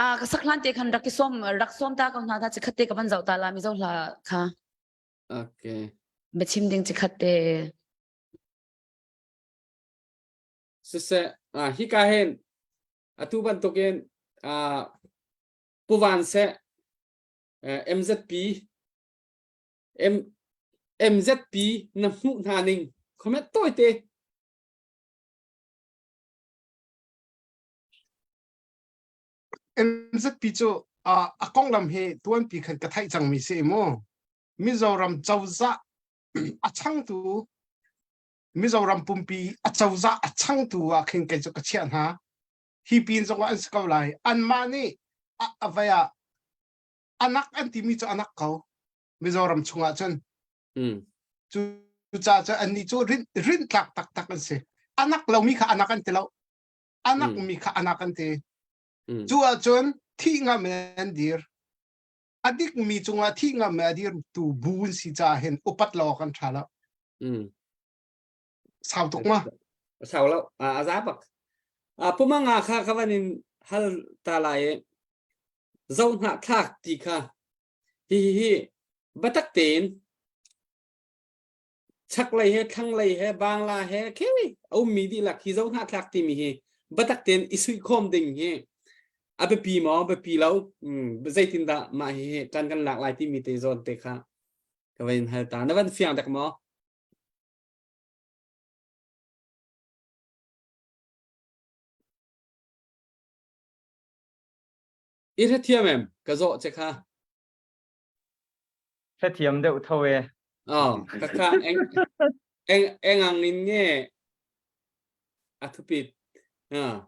Ah, ka sak hlan te khan rak i som rak som ta ko hna ta chikhat te ka van zoh ta la Mizo hla kha. Okay. Biachim ding chikhat te. Siseh, ah, hika hin atu bantukin ah, Pu Van Seh, eh, MZP, M, MZP na hmuh hna ning comment tawi te. MZP cu uh, a konglam hi tuanpi khan ka theih cangmi si mu. Mizoram cozah a changtu. Mizoram pumpi a cozah a changtu ah khin kei cu ka chiah hna. Hi pin zong ah an si ko lai. Anmah nih a vai ah anak an timi cu anak ko. Mizoram chungah cun. Cu caah cun annih cu rinh rinh tlak taktak an si. Anak lomi kha anak an ti lo. Anak mi kha anak an ti. Cu ahcun thih ngam in an dir. A dikmi cungah thih ngam in a dirtu bu an si caah hin upat lo awk an ṭha lo. Sau tuk ma? Sau lo. A za bak. Puma nga kha ka van in hal ta lai i zohnak thlak ti kha hi hi hi batak tein chaklei he thlanglei he bangla he khi a ummi dihlak hi zohnahthlak timi hi batak tein i suihkhawm ding hi a biapi maw biapi lo zeitindah mah hi hi ṭan kan lak lai timi te zawn te kha ka van in hal ta na van fiang dek maw I hrethiam em ka zawh che kha Hrethiam deuh tho e. Oh, ka kha eng eng engang in nge a thupit. Ah.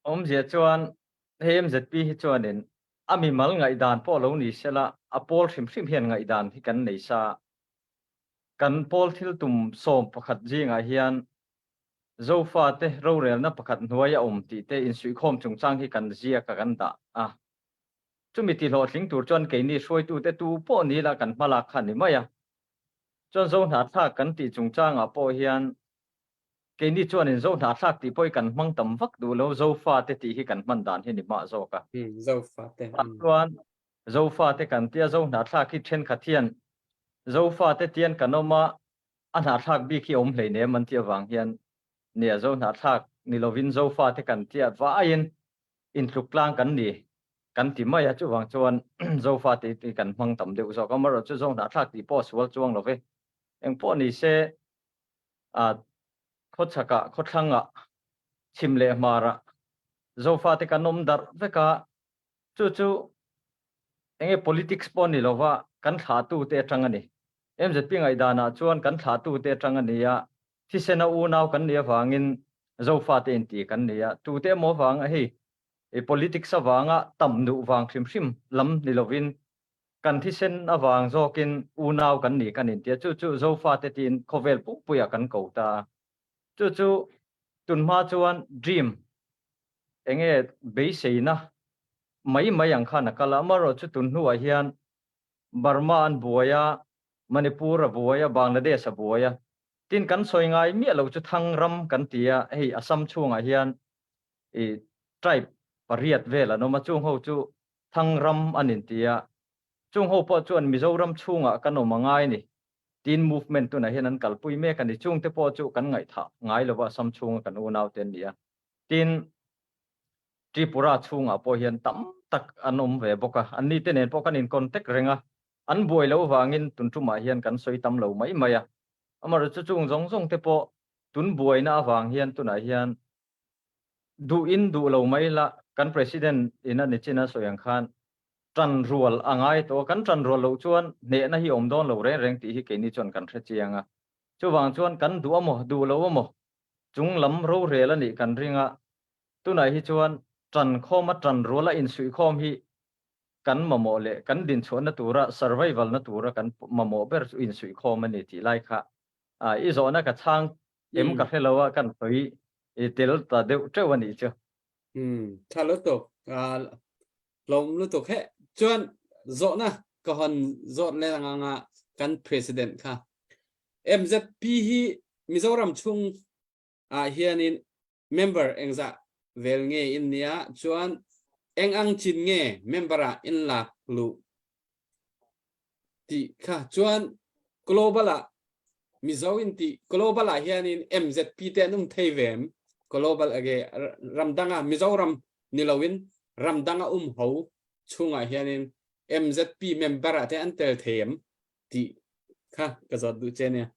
Awmzia chuan hei MZP hi chuanin a mimal ngaihdan pawh lo ni sela a pawl hrimhrim hian ngaihdan hi kan nei sa. Kan pawl thil tum sawm pakhat zingah hian Zofate rorelna pakhat hnuai a awm tih te insuihkhawm chungchang hi kan ziak a kan dah a. Chumi ti hlawhtling tur chuan keini hruaitute tu pawh ni la kan hmalak kha a ni mai a. Chuan Zohnahthlak kan tih chungchangah pawh hian keini chuanin Zohnahthlak tih pawh hi kan hmang tam vak duh lo, Zofate tih hi kan hman dan hi ni mah zawk a. Zofate. Chuan Zofate kan tia Zohnahthlak hi thenkhat hian Zofate tian kan awm a, a hnahthlak bik hi a awm hleinem an tih avang hian nia Zo hnahthlak ni lovin Zofate kan tia vaiin intluk tlang kan ni kan ti mai a, chuvang chuan Zofate hi kan hmang tam deuh zawk a, amaherawhchu chu Zo hnahthlak tih pawh a sual chuang lo ve. Engpawh ni se a khawchhakah, khawthlangah, chhim leh hmarah Zofate kan awm darh vek a, chu chu enge politics pawh ni lova kan thlahtute atang a ni. MZP ngaihdanah chuan kan thlahtute atang a ni a, thisena unau kan nih avangin Zofate inti kan ni a, tute emaw avanga hei politics avanga tam duh vang hrim hrim lam ni lovin kan thisen avang zawkin unau kan ni kan inti a, chu chu Zofate tiin khawvel pumpuiah kan ko ta a. Chu chu tunhma chuan dream enge beiseina mai mai ang khan a kal a, amaherawhchu tun hnuah hian Burma an buai a, Manipur a buai a, Bangladesh a buai a. Tin kan sawi ngai miah lo chu Thang ram kan ti a, hei Assam chhungah hian i tribe pariat vel an awm a, chung ho chu Thang ram an inti a, chung ho pawh chuan Mizoram chhungah kan awm a ngai ni tiin movement tunah hian an kalpui mek a ni. Chungte pawh chu kan ngaihthah ngai lova Assam chhunga kan unaute an ni a. Tin, Tripura chhungah pawh hian tam tak an awm ve bawk a, anni te nen pawh kan in contact reng a, an buai loh vangin tun tumah hian kan sawi tam lo mai mai a. Amaherawhchu chu chung zawng zawng te pawh tun buaina avang hian tunah hian duh in duh lo mai la, kan President in a nichin a sawi ang khan tan rual a ngai tawh a, kan tan rual loh chuan hnehna hi awm dawn lo reng reng tih hi keini chuan kan hre chiang a. Chuvang chuan kan duh a maw, duh lo a maw, chung lam rorel a nih kan ring a, Tunah hi chuan ṭankhawma ṭanruala insuihkhawm hi kan mamawh leh kan dinchhuahna tura survival na tura kan mamawh ber chu insuihkhawm a ni tih lai kha i zawhna ka chhang em ka hre lo a, kan sawi tel ta deuh teuh a nih chu. Umm, tha lutuk, hlawm lutuk he. Chuan zawhna ka hawn zawt leh ang anga kan President kha MZP hi Mizoram chhung ah hianin member engzah vel nge in nia chuan eng ang chin nge member ah in lak luh tih kha chuan global ah Mizo in ti global ah hianin MZP te an um thei ve em global age ramdang ah Mizoram ni loin ramdang a um ho chungah hianin MZP member ah te an tel thei em tih kha ka zawt duh che nia.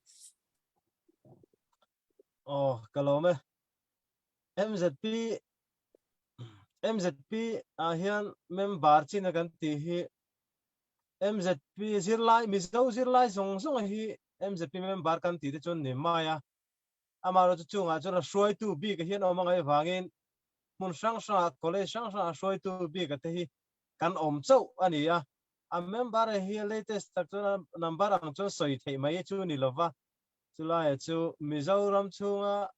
Aw, ka lawm e. MZP MZP ah hian member chin a kan tih hi MZP zirlai Mizo zirlai zawng zawng hi. MZP member kan ti te chuan ni mai a. Amaherawhchu chungah chuan a hruaitu bik hian awm a ngaih vangin hmun hrang hrangah college hrang hrangah hruaitu bik te hi kan awm chauh a ni a. A member hi latest tak chuan a number ang chuan sawi theih mai chu ni lova, chulaiah chu Mizoram chhunga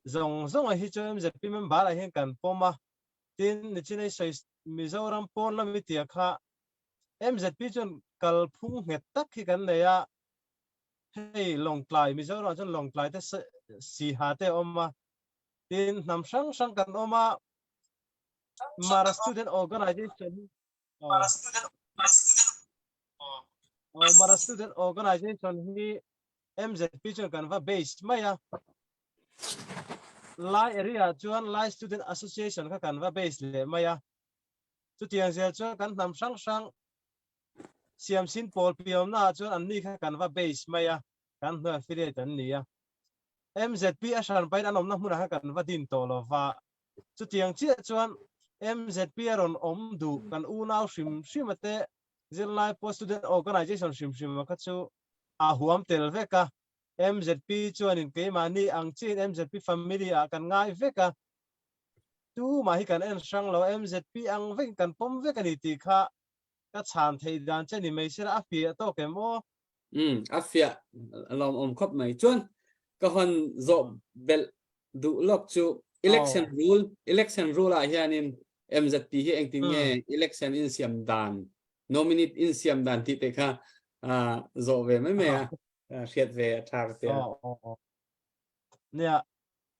zawng zawnga hi chu MZP member ah hian kan pawm a, tin nichinai sawi Mizoram pawn lami tia kha MZP chuan kalphung nghet tak hi kan nei a, hei Lawngtlai, Mizoramah chuan Lawngtlai te Siha te a awm a, tin hnam hrang hrang kan awm a, Mara Student Organization hi aw Mara Student Organization hi MZP chuan kan va base mai a, Lai area chuan Lai Student Association kha kan va base leh mai a, chutiang zel chuan kan hnam hrang hrang Siamsin pawl piawmnaah chuan anni kha kan va base mai a, kan hnuai affiliate an ni a. MZP a hran pahin an awmna hmunah khan kan va din tawh lo va. Chutiang chiah chuan MZP a rawn awm duh kan unau hrim hrim a te zirlai pawh student organization hrim hrim a kha chu a huam tel vek a. MZP chuanin keimahni ang chiahin MZP family ah kan ngai vek a. Tumah hi kan en hrang lo, MZP ang vekin kan pawm vek a ni tih kha ka chhan theih dan che ni mai sela a fiah tawk em aw? Umm, a fiah lawmawm khawp mai. Chuan ka hawn zawh belh duh lawk chu election rule, election rule ah hianin MZP hi engtin nge election insiam dan, nominee insiam dan tih te kha zawh ve mai mai a, hriat ve a tha ka tia. Nia,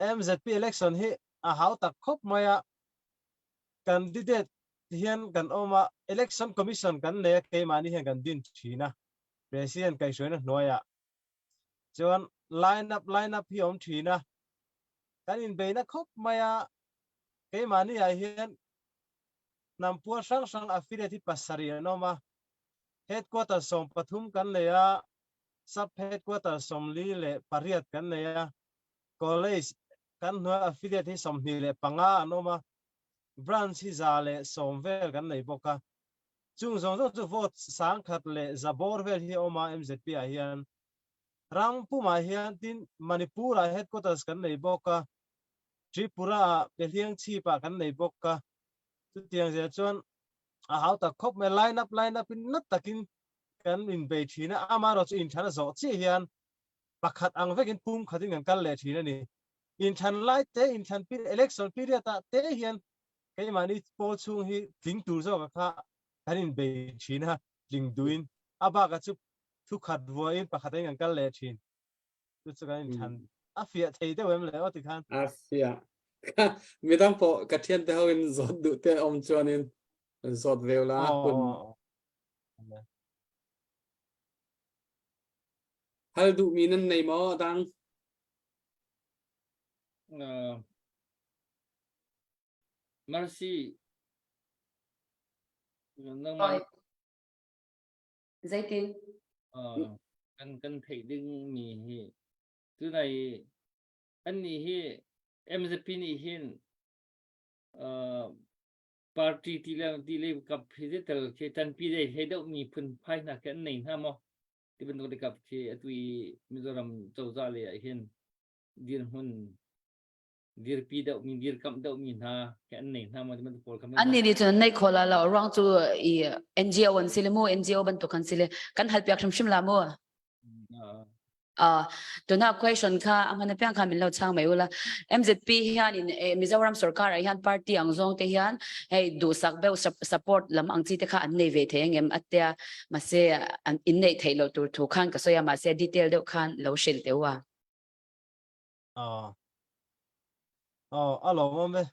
MZP election hi a hau tak khawp mai a, candidate hian kan awm a, Election Commission kan nei a, keimahni hian kan din thin a, President kaihhruaina hnuaiah chuan line up line up hi a awm thin a, kan inbeina khawp mai a, keimahni ah hian hnam pual hrang hrang affiliate hi pasarih an awm a, Headquarter 13 kan nei a, Sub Headquarter 48 kan nei a, College kan hnuai affiliate hi 25 an awm a, Branch hi 110 vel kan nei bawk a, chung zawng zawng chu vote 1100 bawr vel hi a awm a MZP ah hian. Ram pumah hian tin Manipur ah headquarters kan nei bawk a, Tripura ah Behliang chhip ah kan nei bawk a, chutiang zel chuan a hau tak khawp mai line up line up in nat takin kan inbei thin a, amaherawh chu inthan a zawh chiah hian pakhat ang vekin pum khatin kan kal leh thin a ni. Inthlan lai te, inthlan period, election period ah te hian keimahni pawl chhung hi tling tur zawk a kha kan inbei thin a, tling duhin a bakah chu thu khat vuahin pakhat in kan kal leh thin. Chu chu kan inthlan a fiah thei deuh em le aw tikhan. A fiah. Midang pawh ka thian te ho in zawt duh te awm chuanin zawt veu la hun. Hal duhmi nan nei maw dang? Mercy nangmah Zeitin? Kan kan theih ding mi hi tunai an nih hi MZP nih hin party ti le ti le kap hi tel khi tanpi dei he deuh mi phun phai hna khi an nei hna maw ti bantuk te kap khi atu i Mizoram cozah le ah hin dirhmun dirpi deuh mi dirkamh deuh mi hna khi an nei hna maw ti bantuk pawl kha An nih nih cun an neih khawh la lo ruang cu i NGO an si le mu NGO bantuk an si le kan hal piak hrimhrim la mu. Tuna question kha a hman apiang kha min lo chhang mai ula. MZP hian in Mizoram sarkar ah hian party ang zawng te hian hei duhsak deuh support lam ang chi te kha an nei ve thei angem atia mahse an in neih theih loh tur thu khan ka sawi a mahse detail deuh khan lo hrilh teh u a. Aw. Aw a lawmawm e.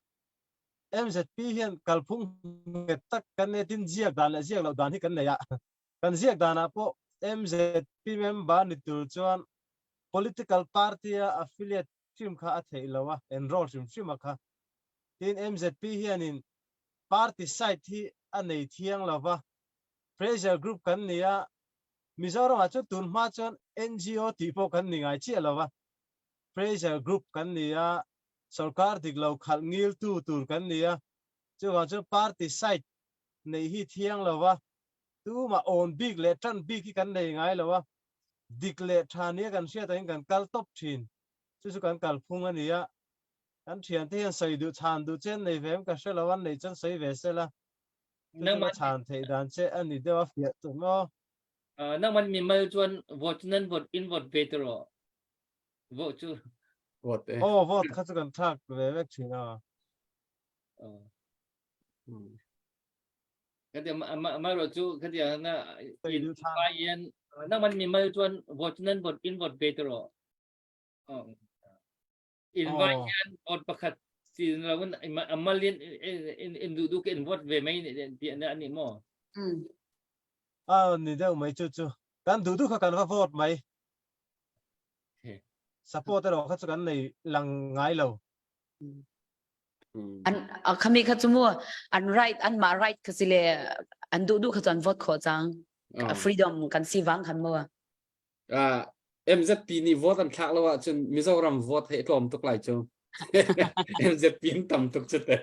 MZP hian kalphung nghet tak kan nei a tin ziak dan leh ziak loh dan hi kan nei a. Kan ziak danah pawh MZP member ni tur chuan political party-a affiliate hrim kha a theih lo a, enroll hrim hrim a kha. Tin, MZP hianin party side hi a nei thiang lo va, pressure group kan ni a, Mizoramah chuan tun hma chuan NGO tih pawh kan ni ngai chiah lo va, pressure group kan ni a, sorkar dik lo khalh ngiltu tur kan ni a, chuvang chuan party side neih hi thiang lo va, Tumah awn bik leh tan bik hi kan nei ngai lo a. Dik leh tha nia kan hriat angin kan kal tawp thin. Chu chu kan kalphung a ni a. Kan thiante hian sawi duh chhan duh che an nei ve em ka hre lo, an neih chuan sawi ve se la. Chu chu ka chhan theih dan che a ni deuh a fiah tuk maw? Nangman mimal chuan vote chu nan vote in vote ve tiraw? Vote chu. Vote e. Aw vote kha chu kan thlak ve vek thin a. Kati amarawh chu kati na in vai hian nangman mimal chuan vote chu nan vote in vote ve tiraw? In vai hian vote pakhat si lo in amal in in duh duh ke in vote ve mai ti na ani maw? A ni deuh mai chu chu. Kan duh duh kha kan va vote mai. Support erawh kha chu kan nei lang ngai lo. An khami kha chu mu an right an mah right kha si le an duh duh kha chu an vote khawh cang. Freedom kan si vang khan mu. MZP nih vote an thlak lo ahcun Mizoram vote he tlawm tuk lai cu. MZP in tam tuk cu te.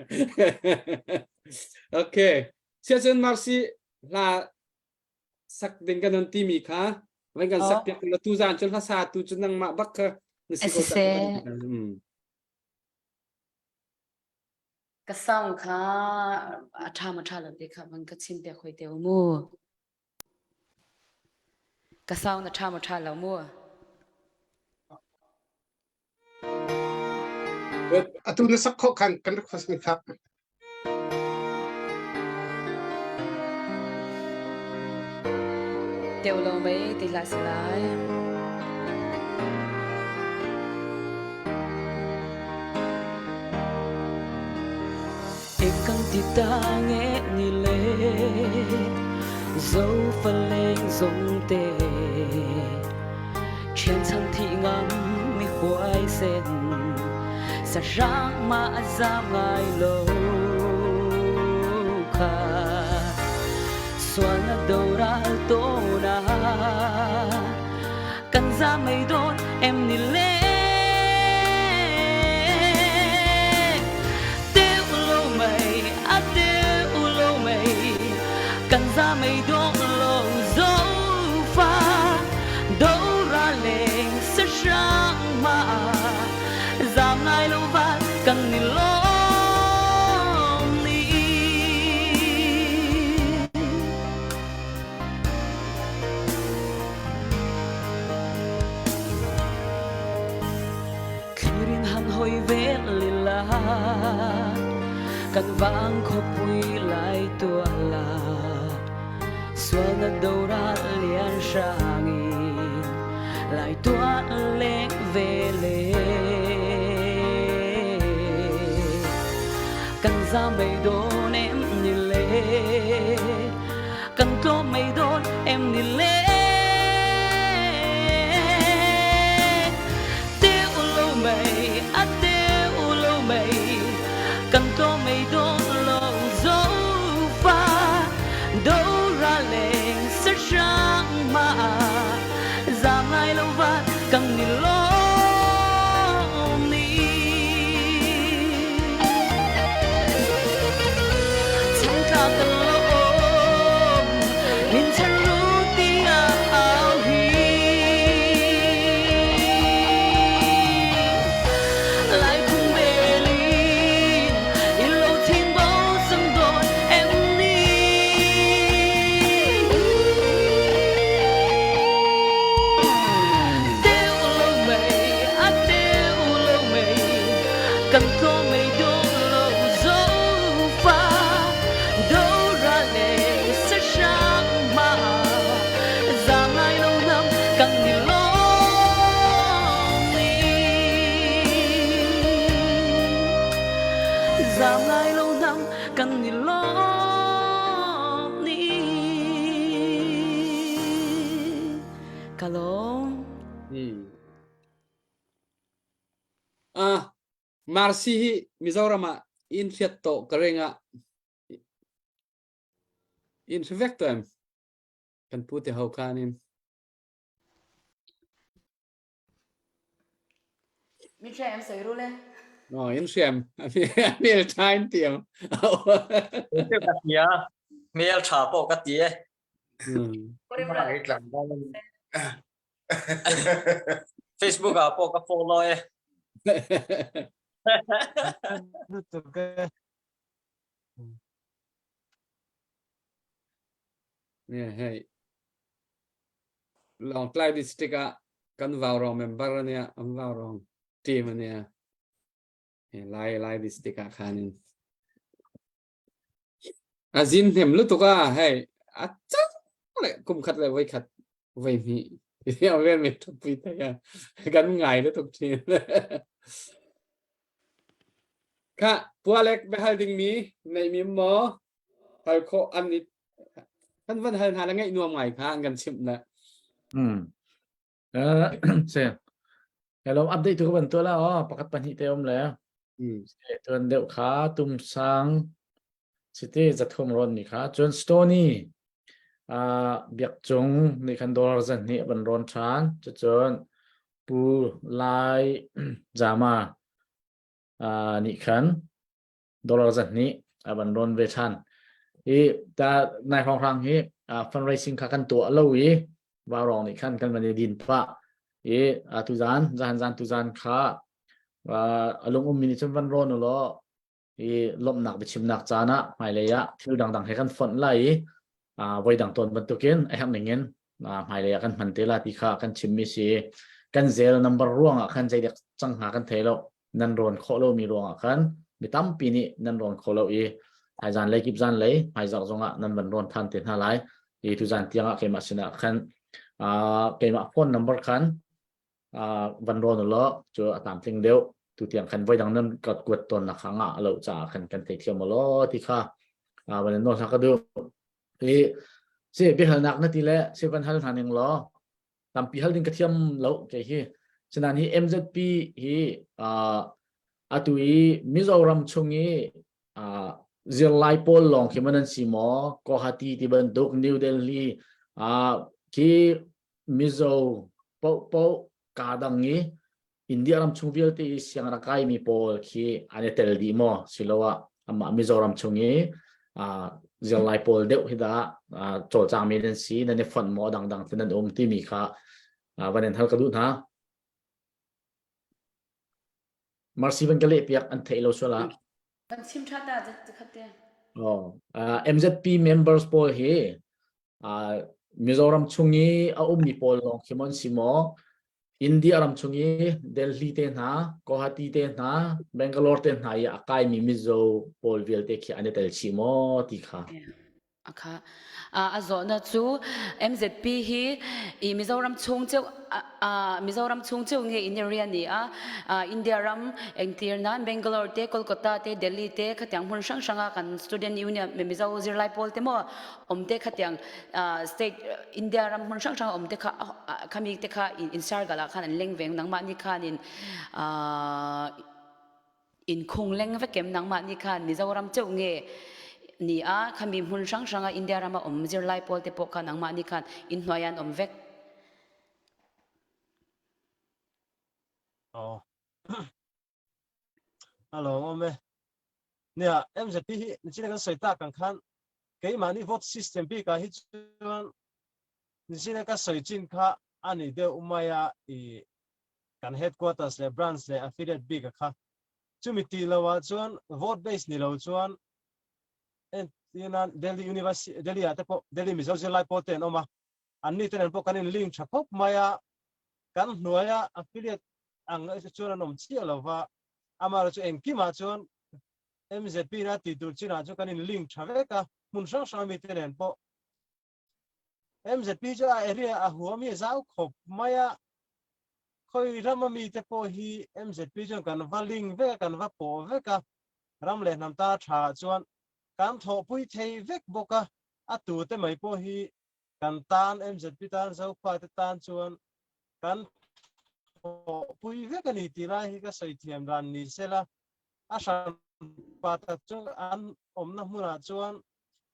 Okay. Siacun Marcy hla sak ding kan on timi kha van kan sak piak la tu zan cun hla sa tu cu nangmah bak kha na si ko Ka sound kha a tha ma tha lo te kha van ka chim piak hoi te mu. Ka sound a tha ma tha lo mu. Atu na sak khawh khan kan request mi kha. Teu lo mei ti hlah si lai. Ekang ti ta nge ni le zo fa leng zong te Ṭhian chan thih ngam mi huaisen sahrang ma a zam ngai lo kha sualnak doral tona kan za mei dawn em ni le teu lo mei a teu lo mei kan za mei dawn lo zo fa do ra leng sa hrang ma zam ngai lo van kan ni lawm ni Thlirin han hoi vel lila kan vang khawpui lai tuala sualna doral lian hrangin lai tual leng ve le kan za mei dawn em ni le kan tlawm mei dawn em ni le teu lo mei a teu lo mei kan tlawm mei dawn lo zo fa do ra leng sa hrang ma zam ngai lo van kan ni lawm ni Changtla kan lawm min chan ru tiah au hi Lai phung beli in lo thin bo sang dawn em ni Teu lo mei a teu lo mei kan tlo mei dawn lo zo fa do ra le sa hrang ma zam lai lo nam kan ni lawm ni zam lai lo nam kan ni lawm ni ka lawm Hmm. Ah, Marcy hi Mizoram ah in hriat tawh ka ring ah in hre vek tawh em? Kan pu te ho khan in. Min hre em soi ru le. No, in hriam. Hmel tha in tiam. Ka tia. Hmel tha pawh ka ti e. Hmm. Facebook ah pawh ka follow e. Lutuk e. Ne hei. Lawngtlai district ah kan Vaurong member ania an Vaurong team ania. Lai Lai district ah khan in. A zin hnem lutuk a hei a cang le kum khat le voi khat voi hnih a vel mi thupui thei a kan ngai lutuk thin. Kha pualek biahal ding mi nei mi maw hal khawh an i kan van hal hna le ngaih nuam ngai kha an kan chimh na. Hmm. Uh, se. Hello, update tu ka ban tu la oh, pakhat pahnih te um le. Hmm. Tuan deuh kha tum sang city zathum ron ni kha cun Stony uh, biak cung nih khan dollar zan hnih ban ron than cucun pu lai jama uh, nih khan dollar zat nih a van rawn ve ṭhan. I ta nai hrawnghrang hi fundraising kha kan tuah lo i Vaurong nih khan kan van i din pah i tuzan zahan zan tuzan kha a lung ummi nih cun van rawn u law i lawmhnak biachimnak caan ah hmailei ah thil dangdang he kan fonh lai i voi dang tawn bantukin a herh ning in hmailei ah kan hman te la ti kha kan chimmi si kan zel number ruangah khan zeidek cang hnga kan thei lo nan rawn khawh lomi ruangah khan mi tampi nih nan rawn kho lo i thaizan lei kip zan lei hmaizarh zongah nan van rawn than te hna lai i tuzan tiangah keimah sinah khan keimah phone number khan van rawn law cu a tlamtling deuh tu tiang khan voi dang nan kat kuat tawn nak kha ngah lo caah khan kan thei thiam law ti kha van nawl hna ka duh i si biahalnak na ti le si van hal hna ning law tampi hal ding ka thiam lo kei hi sinan hi MZP hi atu i Mizoram chung i zirlai pawl lawng khi man an si maw Guwahati ti bantuk New Delhi khi Mizo po po ka dang i India ram chung vialte i siang rak kaimi pawl khi an i tel dih maw siloah amah Mizoram chung i zirlai pawl deuh hi dah cawlcangmi nan si nan i fonh maw dangdang te nan um timi kha van in hal ka duh hna. Marcy van ka leh piak an theih lo sual ah. Kan chim tha ta khat te. Oh, MZP members pawl hi Mizoram chung i a ummi pawl lawng khi mon si maw India ram chung i Delhi te hna Guwahati te hna Bangalore te hna i a kaimi Mizo pawl vialte khi an i tel chih maw ti kha Akha a zawhna cu MZP hi i Mizoram chung cheu Mizoram chung cheu nge in area ni a India ram engtir nan Bangalore te Kolkata te Delhi te khatiang hmun hrang hranga kan student union Mizo zirlai pawl te mo omte khatiang state India ram hmun hrang hrang omte kha khami te kha in sargala khan an leng veng nangmah ni khan in in khung leng vekem nangmah ni khan Mizoram cheu nge ni a khami hmun hrang hranga India rama om zirlai pawl te pawh kha nangmah ni khan in hnuai an om vek Oh. Alo om e. Nia MZP hi nichina kan sawi tak ang khan keimahni vote system bikah hi chuan nichina ka sawi chin kha a ni deuh mai a i kan headquarters leh branch leh affiliate bik a kha chumi tih lo ah chuan vote base ni lo chuan entirnan Delhi University Delhi ah te pawh Delhi Mizo zirlai pawl te an awm a anni te nen pawh kan in link tha khawp mai a kan hnuaia affiliate ang chuan an awm chiah lo va amaherawhchu engkimah chuan MZP na tih tur chinah chu kan in link tha vek a, hmun hrang hrang ami te nen pawh. MZP chu a area a huam hi a zau khawp mai a, khawi ram ami te pawh hi MZP chuan kan va link vek a, kan va pawh vek a, ram leh hnam ta tha ah chuan kan thawhpui thei vek bawk a, a tu te mai pawh hi kan tan MZP tan Zofa te tan chuan kan thawhpui vek a ni tih lai hi ka sawi thiam dan ni sela. A hranpa tak chu an awmna hmunah chuan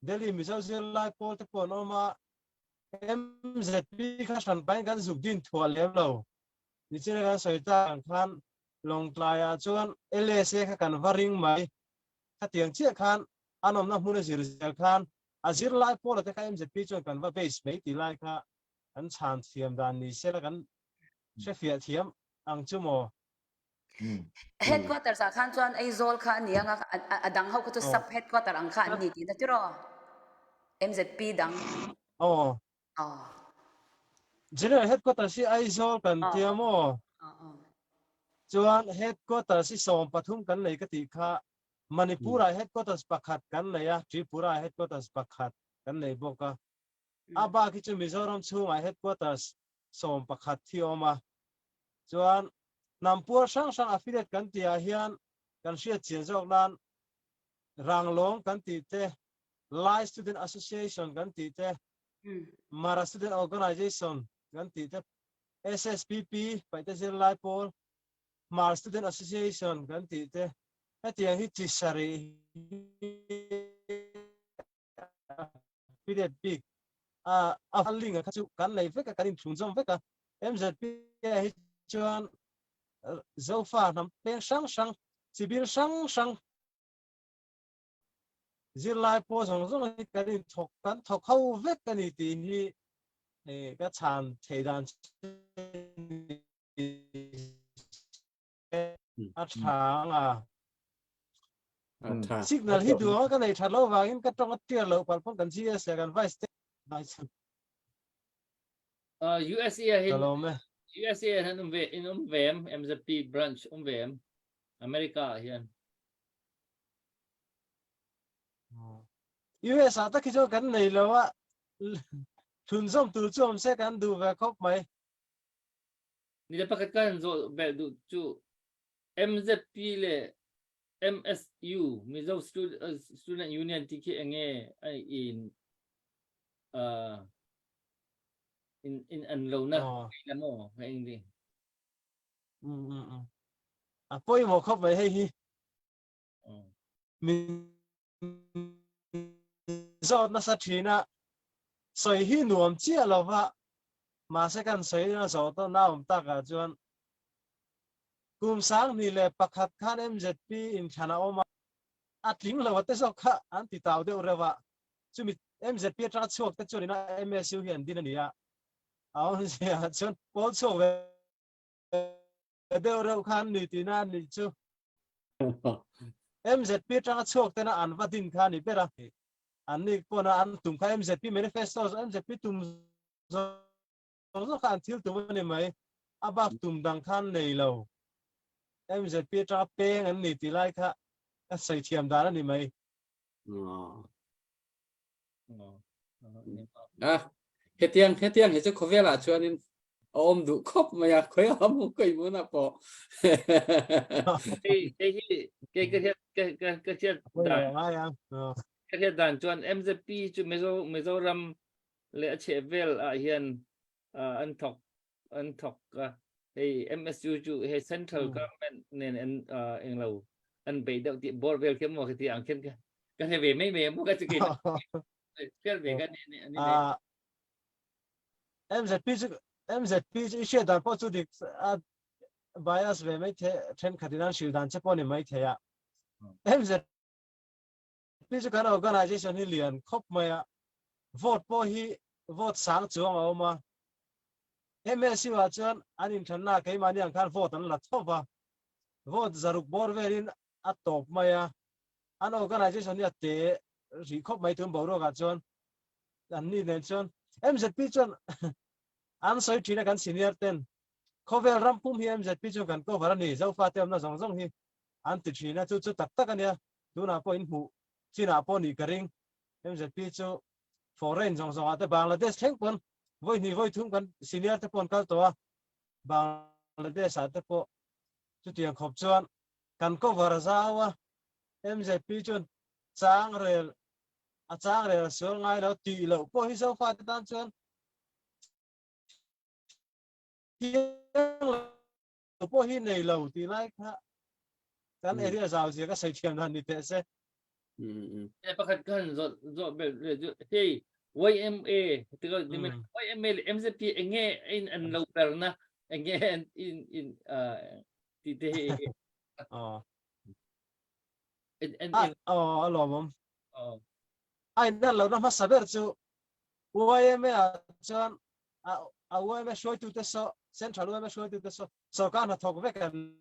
Delhi Mizo zirlai pawl te pawh an awm a, MZP kha hranpain kan zuk din thuah lem lo. Nichina kan sawi tak ang khan Lawngtlaiah chuan LSA kha kan va ring mai. Khatiang chiah khan an awmna hmun a zir zel khan a zirlai pawla te kha MZP chuan kan va base mai tih lai kha. Kan chhan thiam dan ni se la kan hrefiah thiam ang chu maw. Headquarters ah khan chuan Aizawl kha a ni ang a, a dang ho kha chu sub headquarter ang kha an ni tihna tiraw? MZP dang. Aw. General headquarters hi Aizawl kan tia maw? Chuan headquarters hi 13 kan nei ka tih kha Manipur ah headquarters pakhat kan nei a, Tripura ah headquarters pakhat kan nei bawk a. A bak hi chu Mizoram chhungah headquarters 11 hi a awm a. Chuan hnam puar hrang hrang affiliate kan tih ah hian kan hriat chian zawk nan Ranglawng kan tih te, Lai Student Association kan tih te, Mara Student Organization kan tih te, SSPP, Paihte Zirlai Pawl, Hmar Student Association kan tih te, hetiang hi chi sarih hi affiliate bik a a link kha chu kan nei vek a, kan inthlunzawm vek a. MZP ah hi chuan Zofa hnam peng hrang hrang, chibil hrang hrang, zirlai pawh zawng zawng hi kan inthawk kan thawk ho vek a ni tih hi ka chhan theih dan a tha ang a. Signal hi duh anga ka nei that loh vangin ka tawng a tiar loh palh pawn kan GS leh kan Vice te USA ah hin USA ah hin um ve in um ve em MZP branch um ve em America ah hian US ah tak hi chuan kan nei lo a thunzawm tur chu awm se kan duh ve khawp mai. Ni le pakhat kan zawh belh duh cu MZP le MSU Mizo Student Union ti khi enge in in in an lo na la maw ngai ing ding. A pawimawh khawp mai hei hi. Min zawt nasa thin a, sawi hi nuam chiah lo va, mahse kan sawi na zawh tawh na awm takah chuan kum 2001 khan MZP inthlan a awm a, a tling lo a te zawk kha an ti tau deuh reuh a, chumi MZP atanga chhuak te chuan ina MSU hi an din a ni a, a awmzia chuan pawl chhuak ve deuh reuh khan ni tihna a nih chu. MZP atanga chhuak tena an va din kha a ni ber a. An ni pawna an tum kha MZP manifesto MZP tum zawng zawng kha an thil tum a ni mai. A bak tum dang kha an nei lo. MZP atanga peng an ni tih lai kha ka sawi thiam dan a ni mai. Ah, hetiang hetiang hi chu khawvelah chuanin a awm duh khawp mai a khoi a mu koi mun a pawh. Hei hei hi ke ka hiat ka ka ka hiat dan ka hiat dan chuan MZP chu Mizo Mizoram le a chhe vel ah hian an thawk an thawk a hei MSU chu hei central government nen an englo an bei deuh ti bor vel khi mo khi ti ang khen ka ka he ve mai mai mo ka chi ke fel ve ka ni ni ani MZP chu MZP chu i hriat dan pawh chu dik a bias ve mai the thenkhat in an hrilh dan che pawh ni mai thei a MZP chu kan organization hi lian khawp mai a vote pawh hi vote sang chuang a awm a MSU ah chuan an inthanna keimahni ang khan vote an la tho va, vote zaruk bawr velin a tawp mai a, an organization hi a te rih khawp mai tun boruakah chuan an ni nen chuan MZP chuan an sawi thin a kan senior ten khawvel ram pum hi MZP chuan kan cover a ni Zofa te awmna zawng zawng hi an ti thin a chu chu tak tak a nia tunah pawh in hmuh chinah pawh nih ka ring MZP chu foreign zawng zawngah te Bangladesh thleng pawn vawi hnih vawi thum kan senior te pawh an kal tawh a, Bangladesh ah te pawh chutiang khawp chuan kan cover a zau a, MZP chuan chang rel a chang rel a sual ngai lo tih loh pawh hi Zofa te tan chuan thiang lo pawh hi nei lo tih lai kha kan area zau zia ka sawi thiam dan ni teh se. Pakhat khan zawh zawh bel hei YMA YMA le MZP enge in an lo perna enge an in in ti te hi oh oh a lawmawm ai nan lo na hmasa ber chu YMA ah chuan. A a YMA hruaitu te so Central YMA hruaitu te so sorkar hna thawk vek an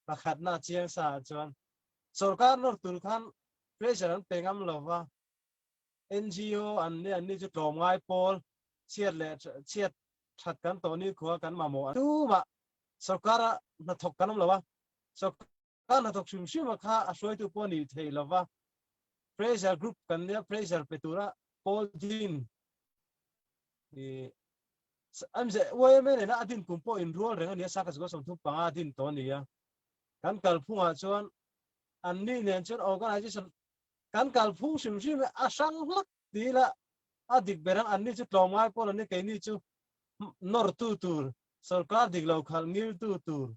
pakhatna chiang sa chuan sorkar nor tur khan pressure an pe ngam lova NGO an ni an ni chu tlawm ngai pawl chhiat leh chhiat that kan tawh ni khua kan mamawh tumah sorkar a hnathawk kan awm lova sorkar hnathawk hrim hrim a kha a hruaitu pawh ni thei lova pressure group kan nia pressure pe tura pawl din i amze YMA nena a din kum pawh inrual reng a nia saka zukua 35 din tawh a ni a kan kalphungah chuan an ni nen chuan organization kan kalphung hrim hrim a hrang hlak ti ila a dik ber ang an ni chu tlawmngai pawl an ni keini chu nawrtu tur sorkar dik lo khalh ngiltu tur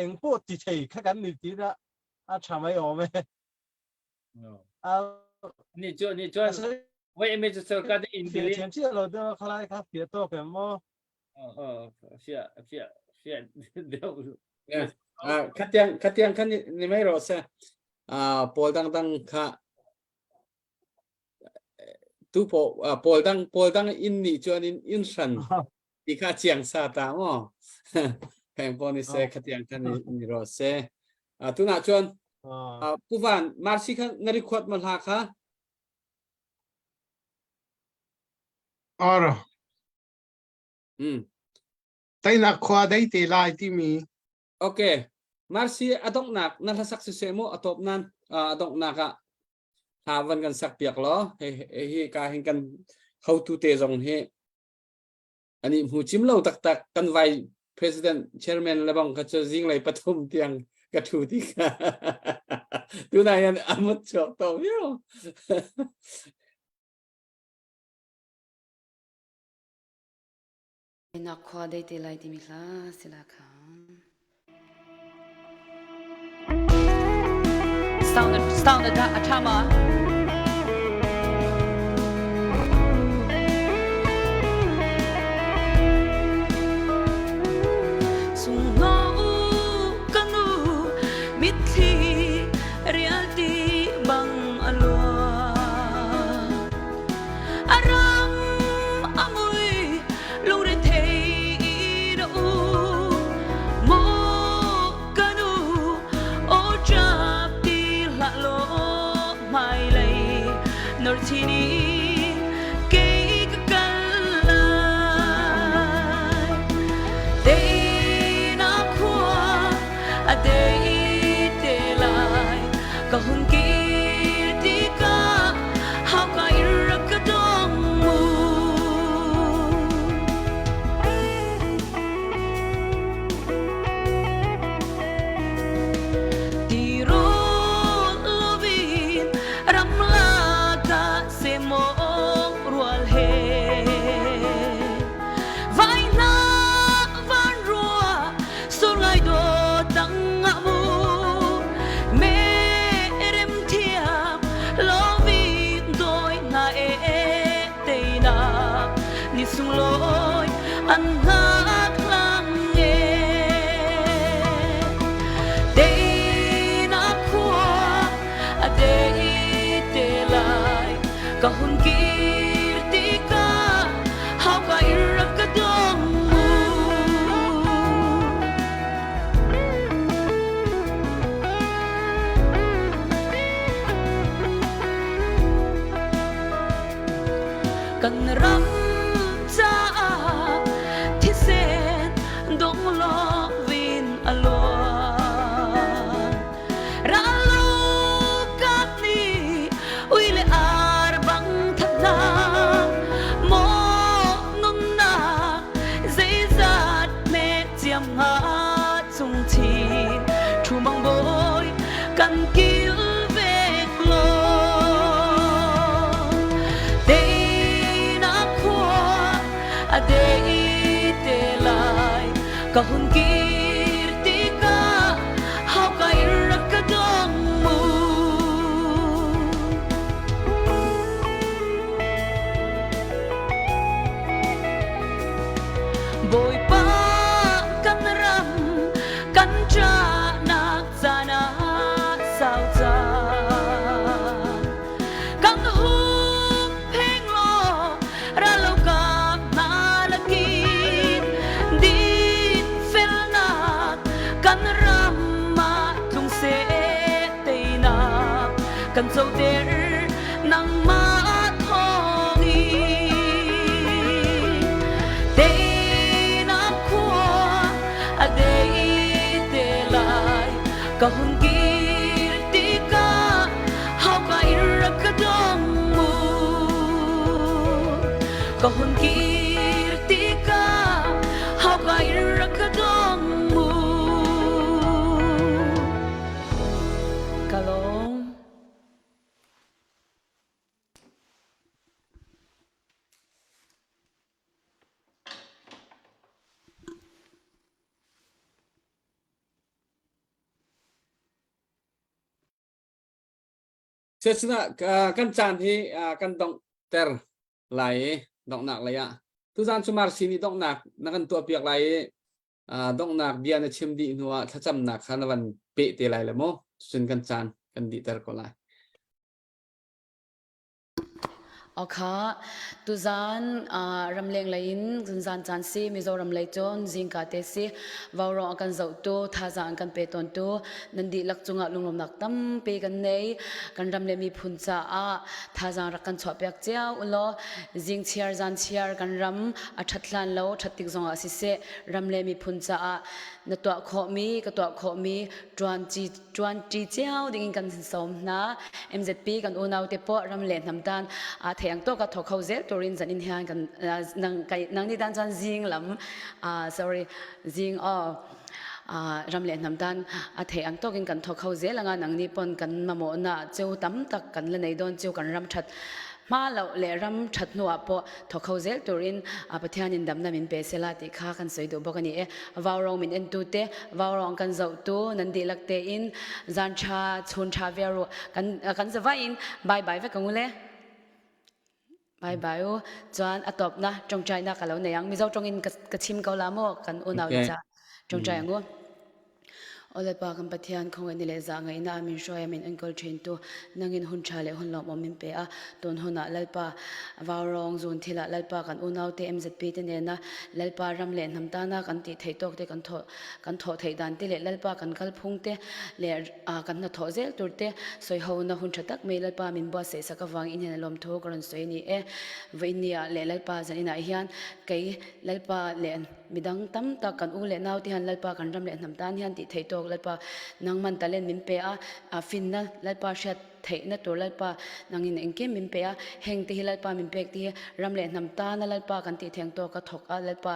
eng pawh ti thei kha kan ni ti ila a tha mai awm e. Ni chu ni chuan YMA chu sorkar te in Fiah thiam chiah lo deuh a khalai kha fiah tawk em maw? Fiah fiah fiah deuh. Khatiang khatiang kha ni mai rawh se. Pawl dang dang kha tu pawh pawl dang pawl dang in nih chuan in in hran ti kha chiang sa ta maw heng pawh ni se khatiang kha ni ni rawh se tunah chuan Pu Van Marcy kha na record ma hla kha Or Teinak khua dei te lai timi Okay Marcy a donghnak na hlasak si se mu a top nan a donghnak ah hla van kan sak piak law hi hi ka hin kan hotu te zong hi ani hmu chim lo taktak kan vai president chairman le bang kha chu zinglei pathum tiang ka thu ti kha tunai hian amut chuak to viau. Nak khua dei te lai timi hla sila kha. Sound sound a tha ma? Sungno kanu mitthli rialti bang a luang. Aram amui lungre thei ra u mo kanu o chap ti hlah lo hmai lei nor thini kei ka kal lai tei na khua a dei te lai ka hun kir tikah hauka in rak ka dong mu. Tirol lovin ramlak ah semong rual he vai hna van rua sur ngai do tang nga mu me rem thiam lovin doi na e teinak ni sunglawi an hngak hlang e. Teinak khua a dei te lai ka hun kir tikah hauka in rak ka dong mu. Kan ram caah thisen dong lovin a luang. Ralokap nih ui le ar bang thatnak maw nunnak zeizat hme ciam hnga chungchin thu mang bawi kan kilvek law teinak khua a dei te lai ka hun kir tikah hauka in rak ka dong mu. Bawipa kan ram kan ṭahnak caan ah sau cang. Kan Ka hun kir tikah hauka in rak ka dong mu. Ka hun kir tikah hauka in rak ka dong mu. Ka lawm. Sesuna kan caan hi kan donghter lai i donghnak lei ah tuzaan cu Marcy nih donghnak na kan tuahpiak lai i donghnak bia na chim dih hnu ah thlacamnak kha na van peh te lai le mu cun kan caan kan dihter ko lai. Awkha, tuzaan ramleng lei in zunzan caan si Mizoram lei cun zingka te si vaurawng a kan zohtu thazaang an kan pe tawntu nan dihlak cungah lunglawmnak tampi kan nei kan ram le miphun caah thazaang rak kan chuahpiak cio ulaw zing chiar zan chiar kan ram a ṭhat hlan lo ṭhat tik zongah siseh ram le miphun caah na tuah khawhmi ka tuah khawhmi ṭuan ṭuanṭi cio dingin kan sawm hna. MZP kan unau te pawh ram le hnam tan a thei ang tawk a thawk kho zel turin zan in hian kan nang kai nang ni tan chuan zing lam sorry zing aw ram le hnam tan a thei ang tawkin kan thawk kho zel anga nang ni pon kan mamawh na cheu tam tak kan la nei dawn cheu kan ram that hma lo le ram that hnuah pawh thawk kho zel turin Pathian in damna min pe sela ti kha kan soi duh bawk ani e vaurawng min entu te vaurawng kan zohtu nan dihlak tein zan tha chun tha viaru kan kan zavai in bye bye vek ang ule bye bye u chuan a tawp na tawngtai na ka lo nei ang mizo tawng in ka chim ko la mo kan unau Okay. cha tawngtai angu Aw Lalpa kan Pathian, khawngaih ni le zah ngaihnak min hruai a min enkawl ṭhintu, nangin hun ṭha le hun lawmawm min pe a. Tun hunah Lalpa vaurawng zun thil ah Lalpa kan unaute MZP te nena Lalpa ram le hnam tana kan tih theih tawk te kan thawh kan thawh theih dan te leh Lalpa kan kalphung te leh kan hnathawh zel tur te sawihona hun ṭha tak mai Lalpa min buatsaih sak avang in hian a lawmthu ka rawn sawi a ni e. Vawiin ah leh Lalpa zanin ah hian kei Lalpa leh Midang tam tak kan u leh nau te hian Lalpa kan ram leh hnam tan hian tih theih tawk Lalpa nangman talent min pe a, a finna Lalpa hriat theihna tur Lalpa nangin engkim min pe a, heng te hi Lalpa min pek te hi ram leh hnam tana Lalpa kan tih theng tawk a thawk a Lalpa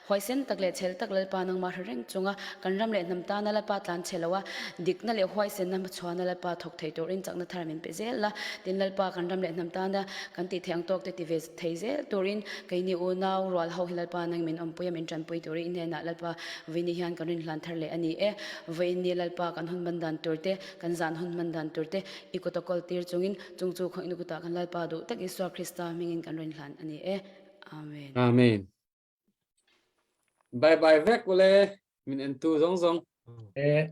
huaisen tak leh chhel tak Lalpa nangmah hre reng chunga kan ram leh hnam tana Lalpa tlan chhe lo a dikna leh huaisenna hmachhuana Lalpa thawk thei turin chakna thar min pe zel la tin Lalpa kan ram leh hnam tana kan tih thei ang tawk te ti ve thei zel turin keini unau rual ho hi Lalpa nang min awmpui a min tanpui turin i hnenah Lalpa vawiini hian kan rinhlan thar leh a ni e. Vawiini Lalpa kan hun hman dan tur te, kan zan hun hman dan tur te i kut a kawl tir chungin chung chu khawngaihna kutah kan Lalpa duh tak Isua Krista hmingin kan rinhlan a ni e. Amen. Amen. Bye bye vek ule min entu zong zong. Eh.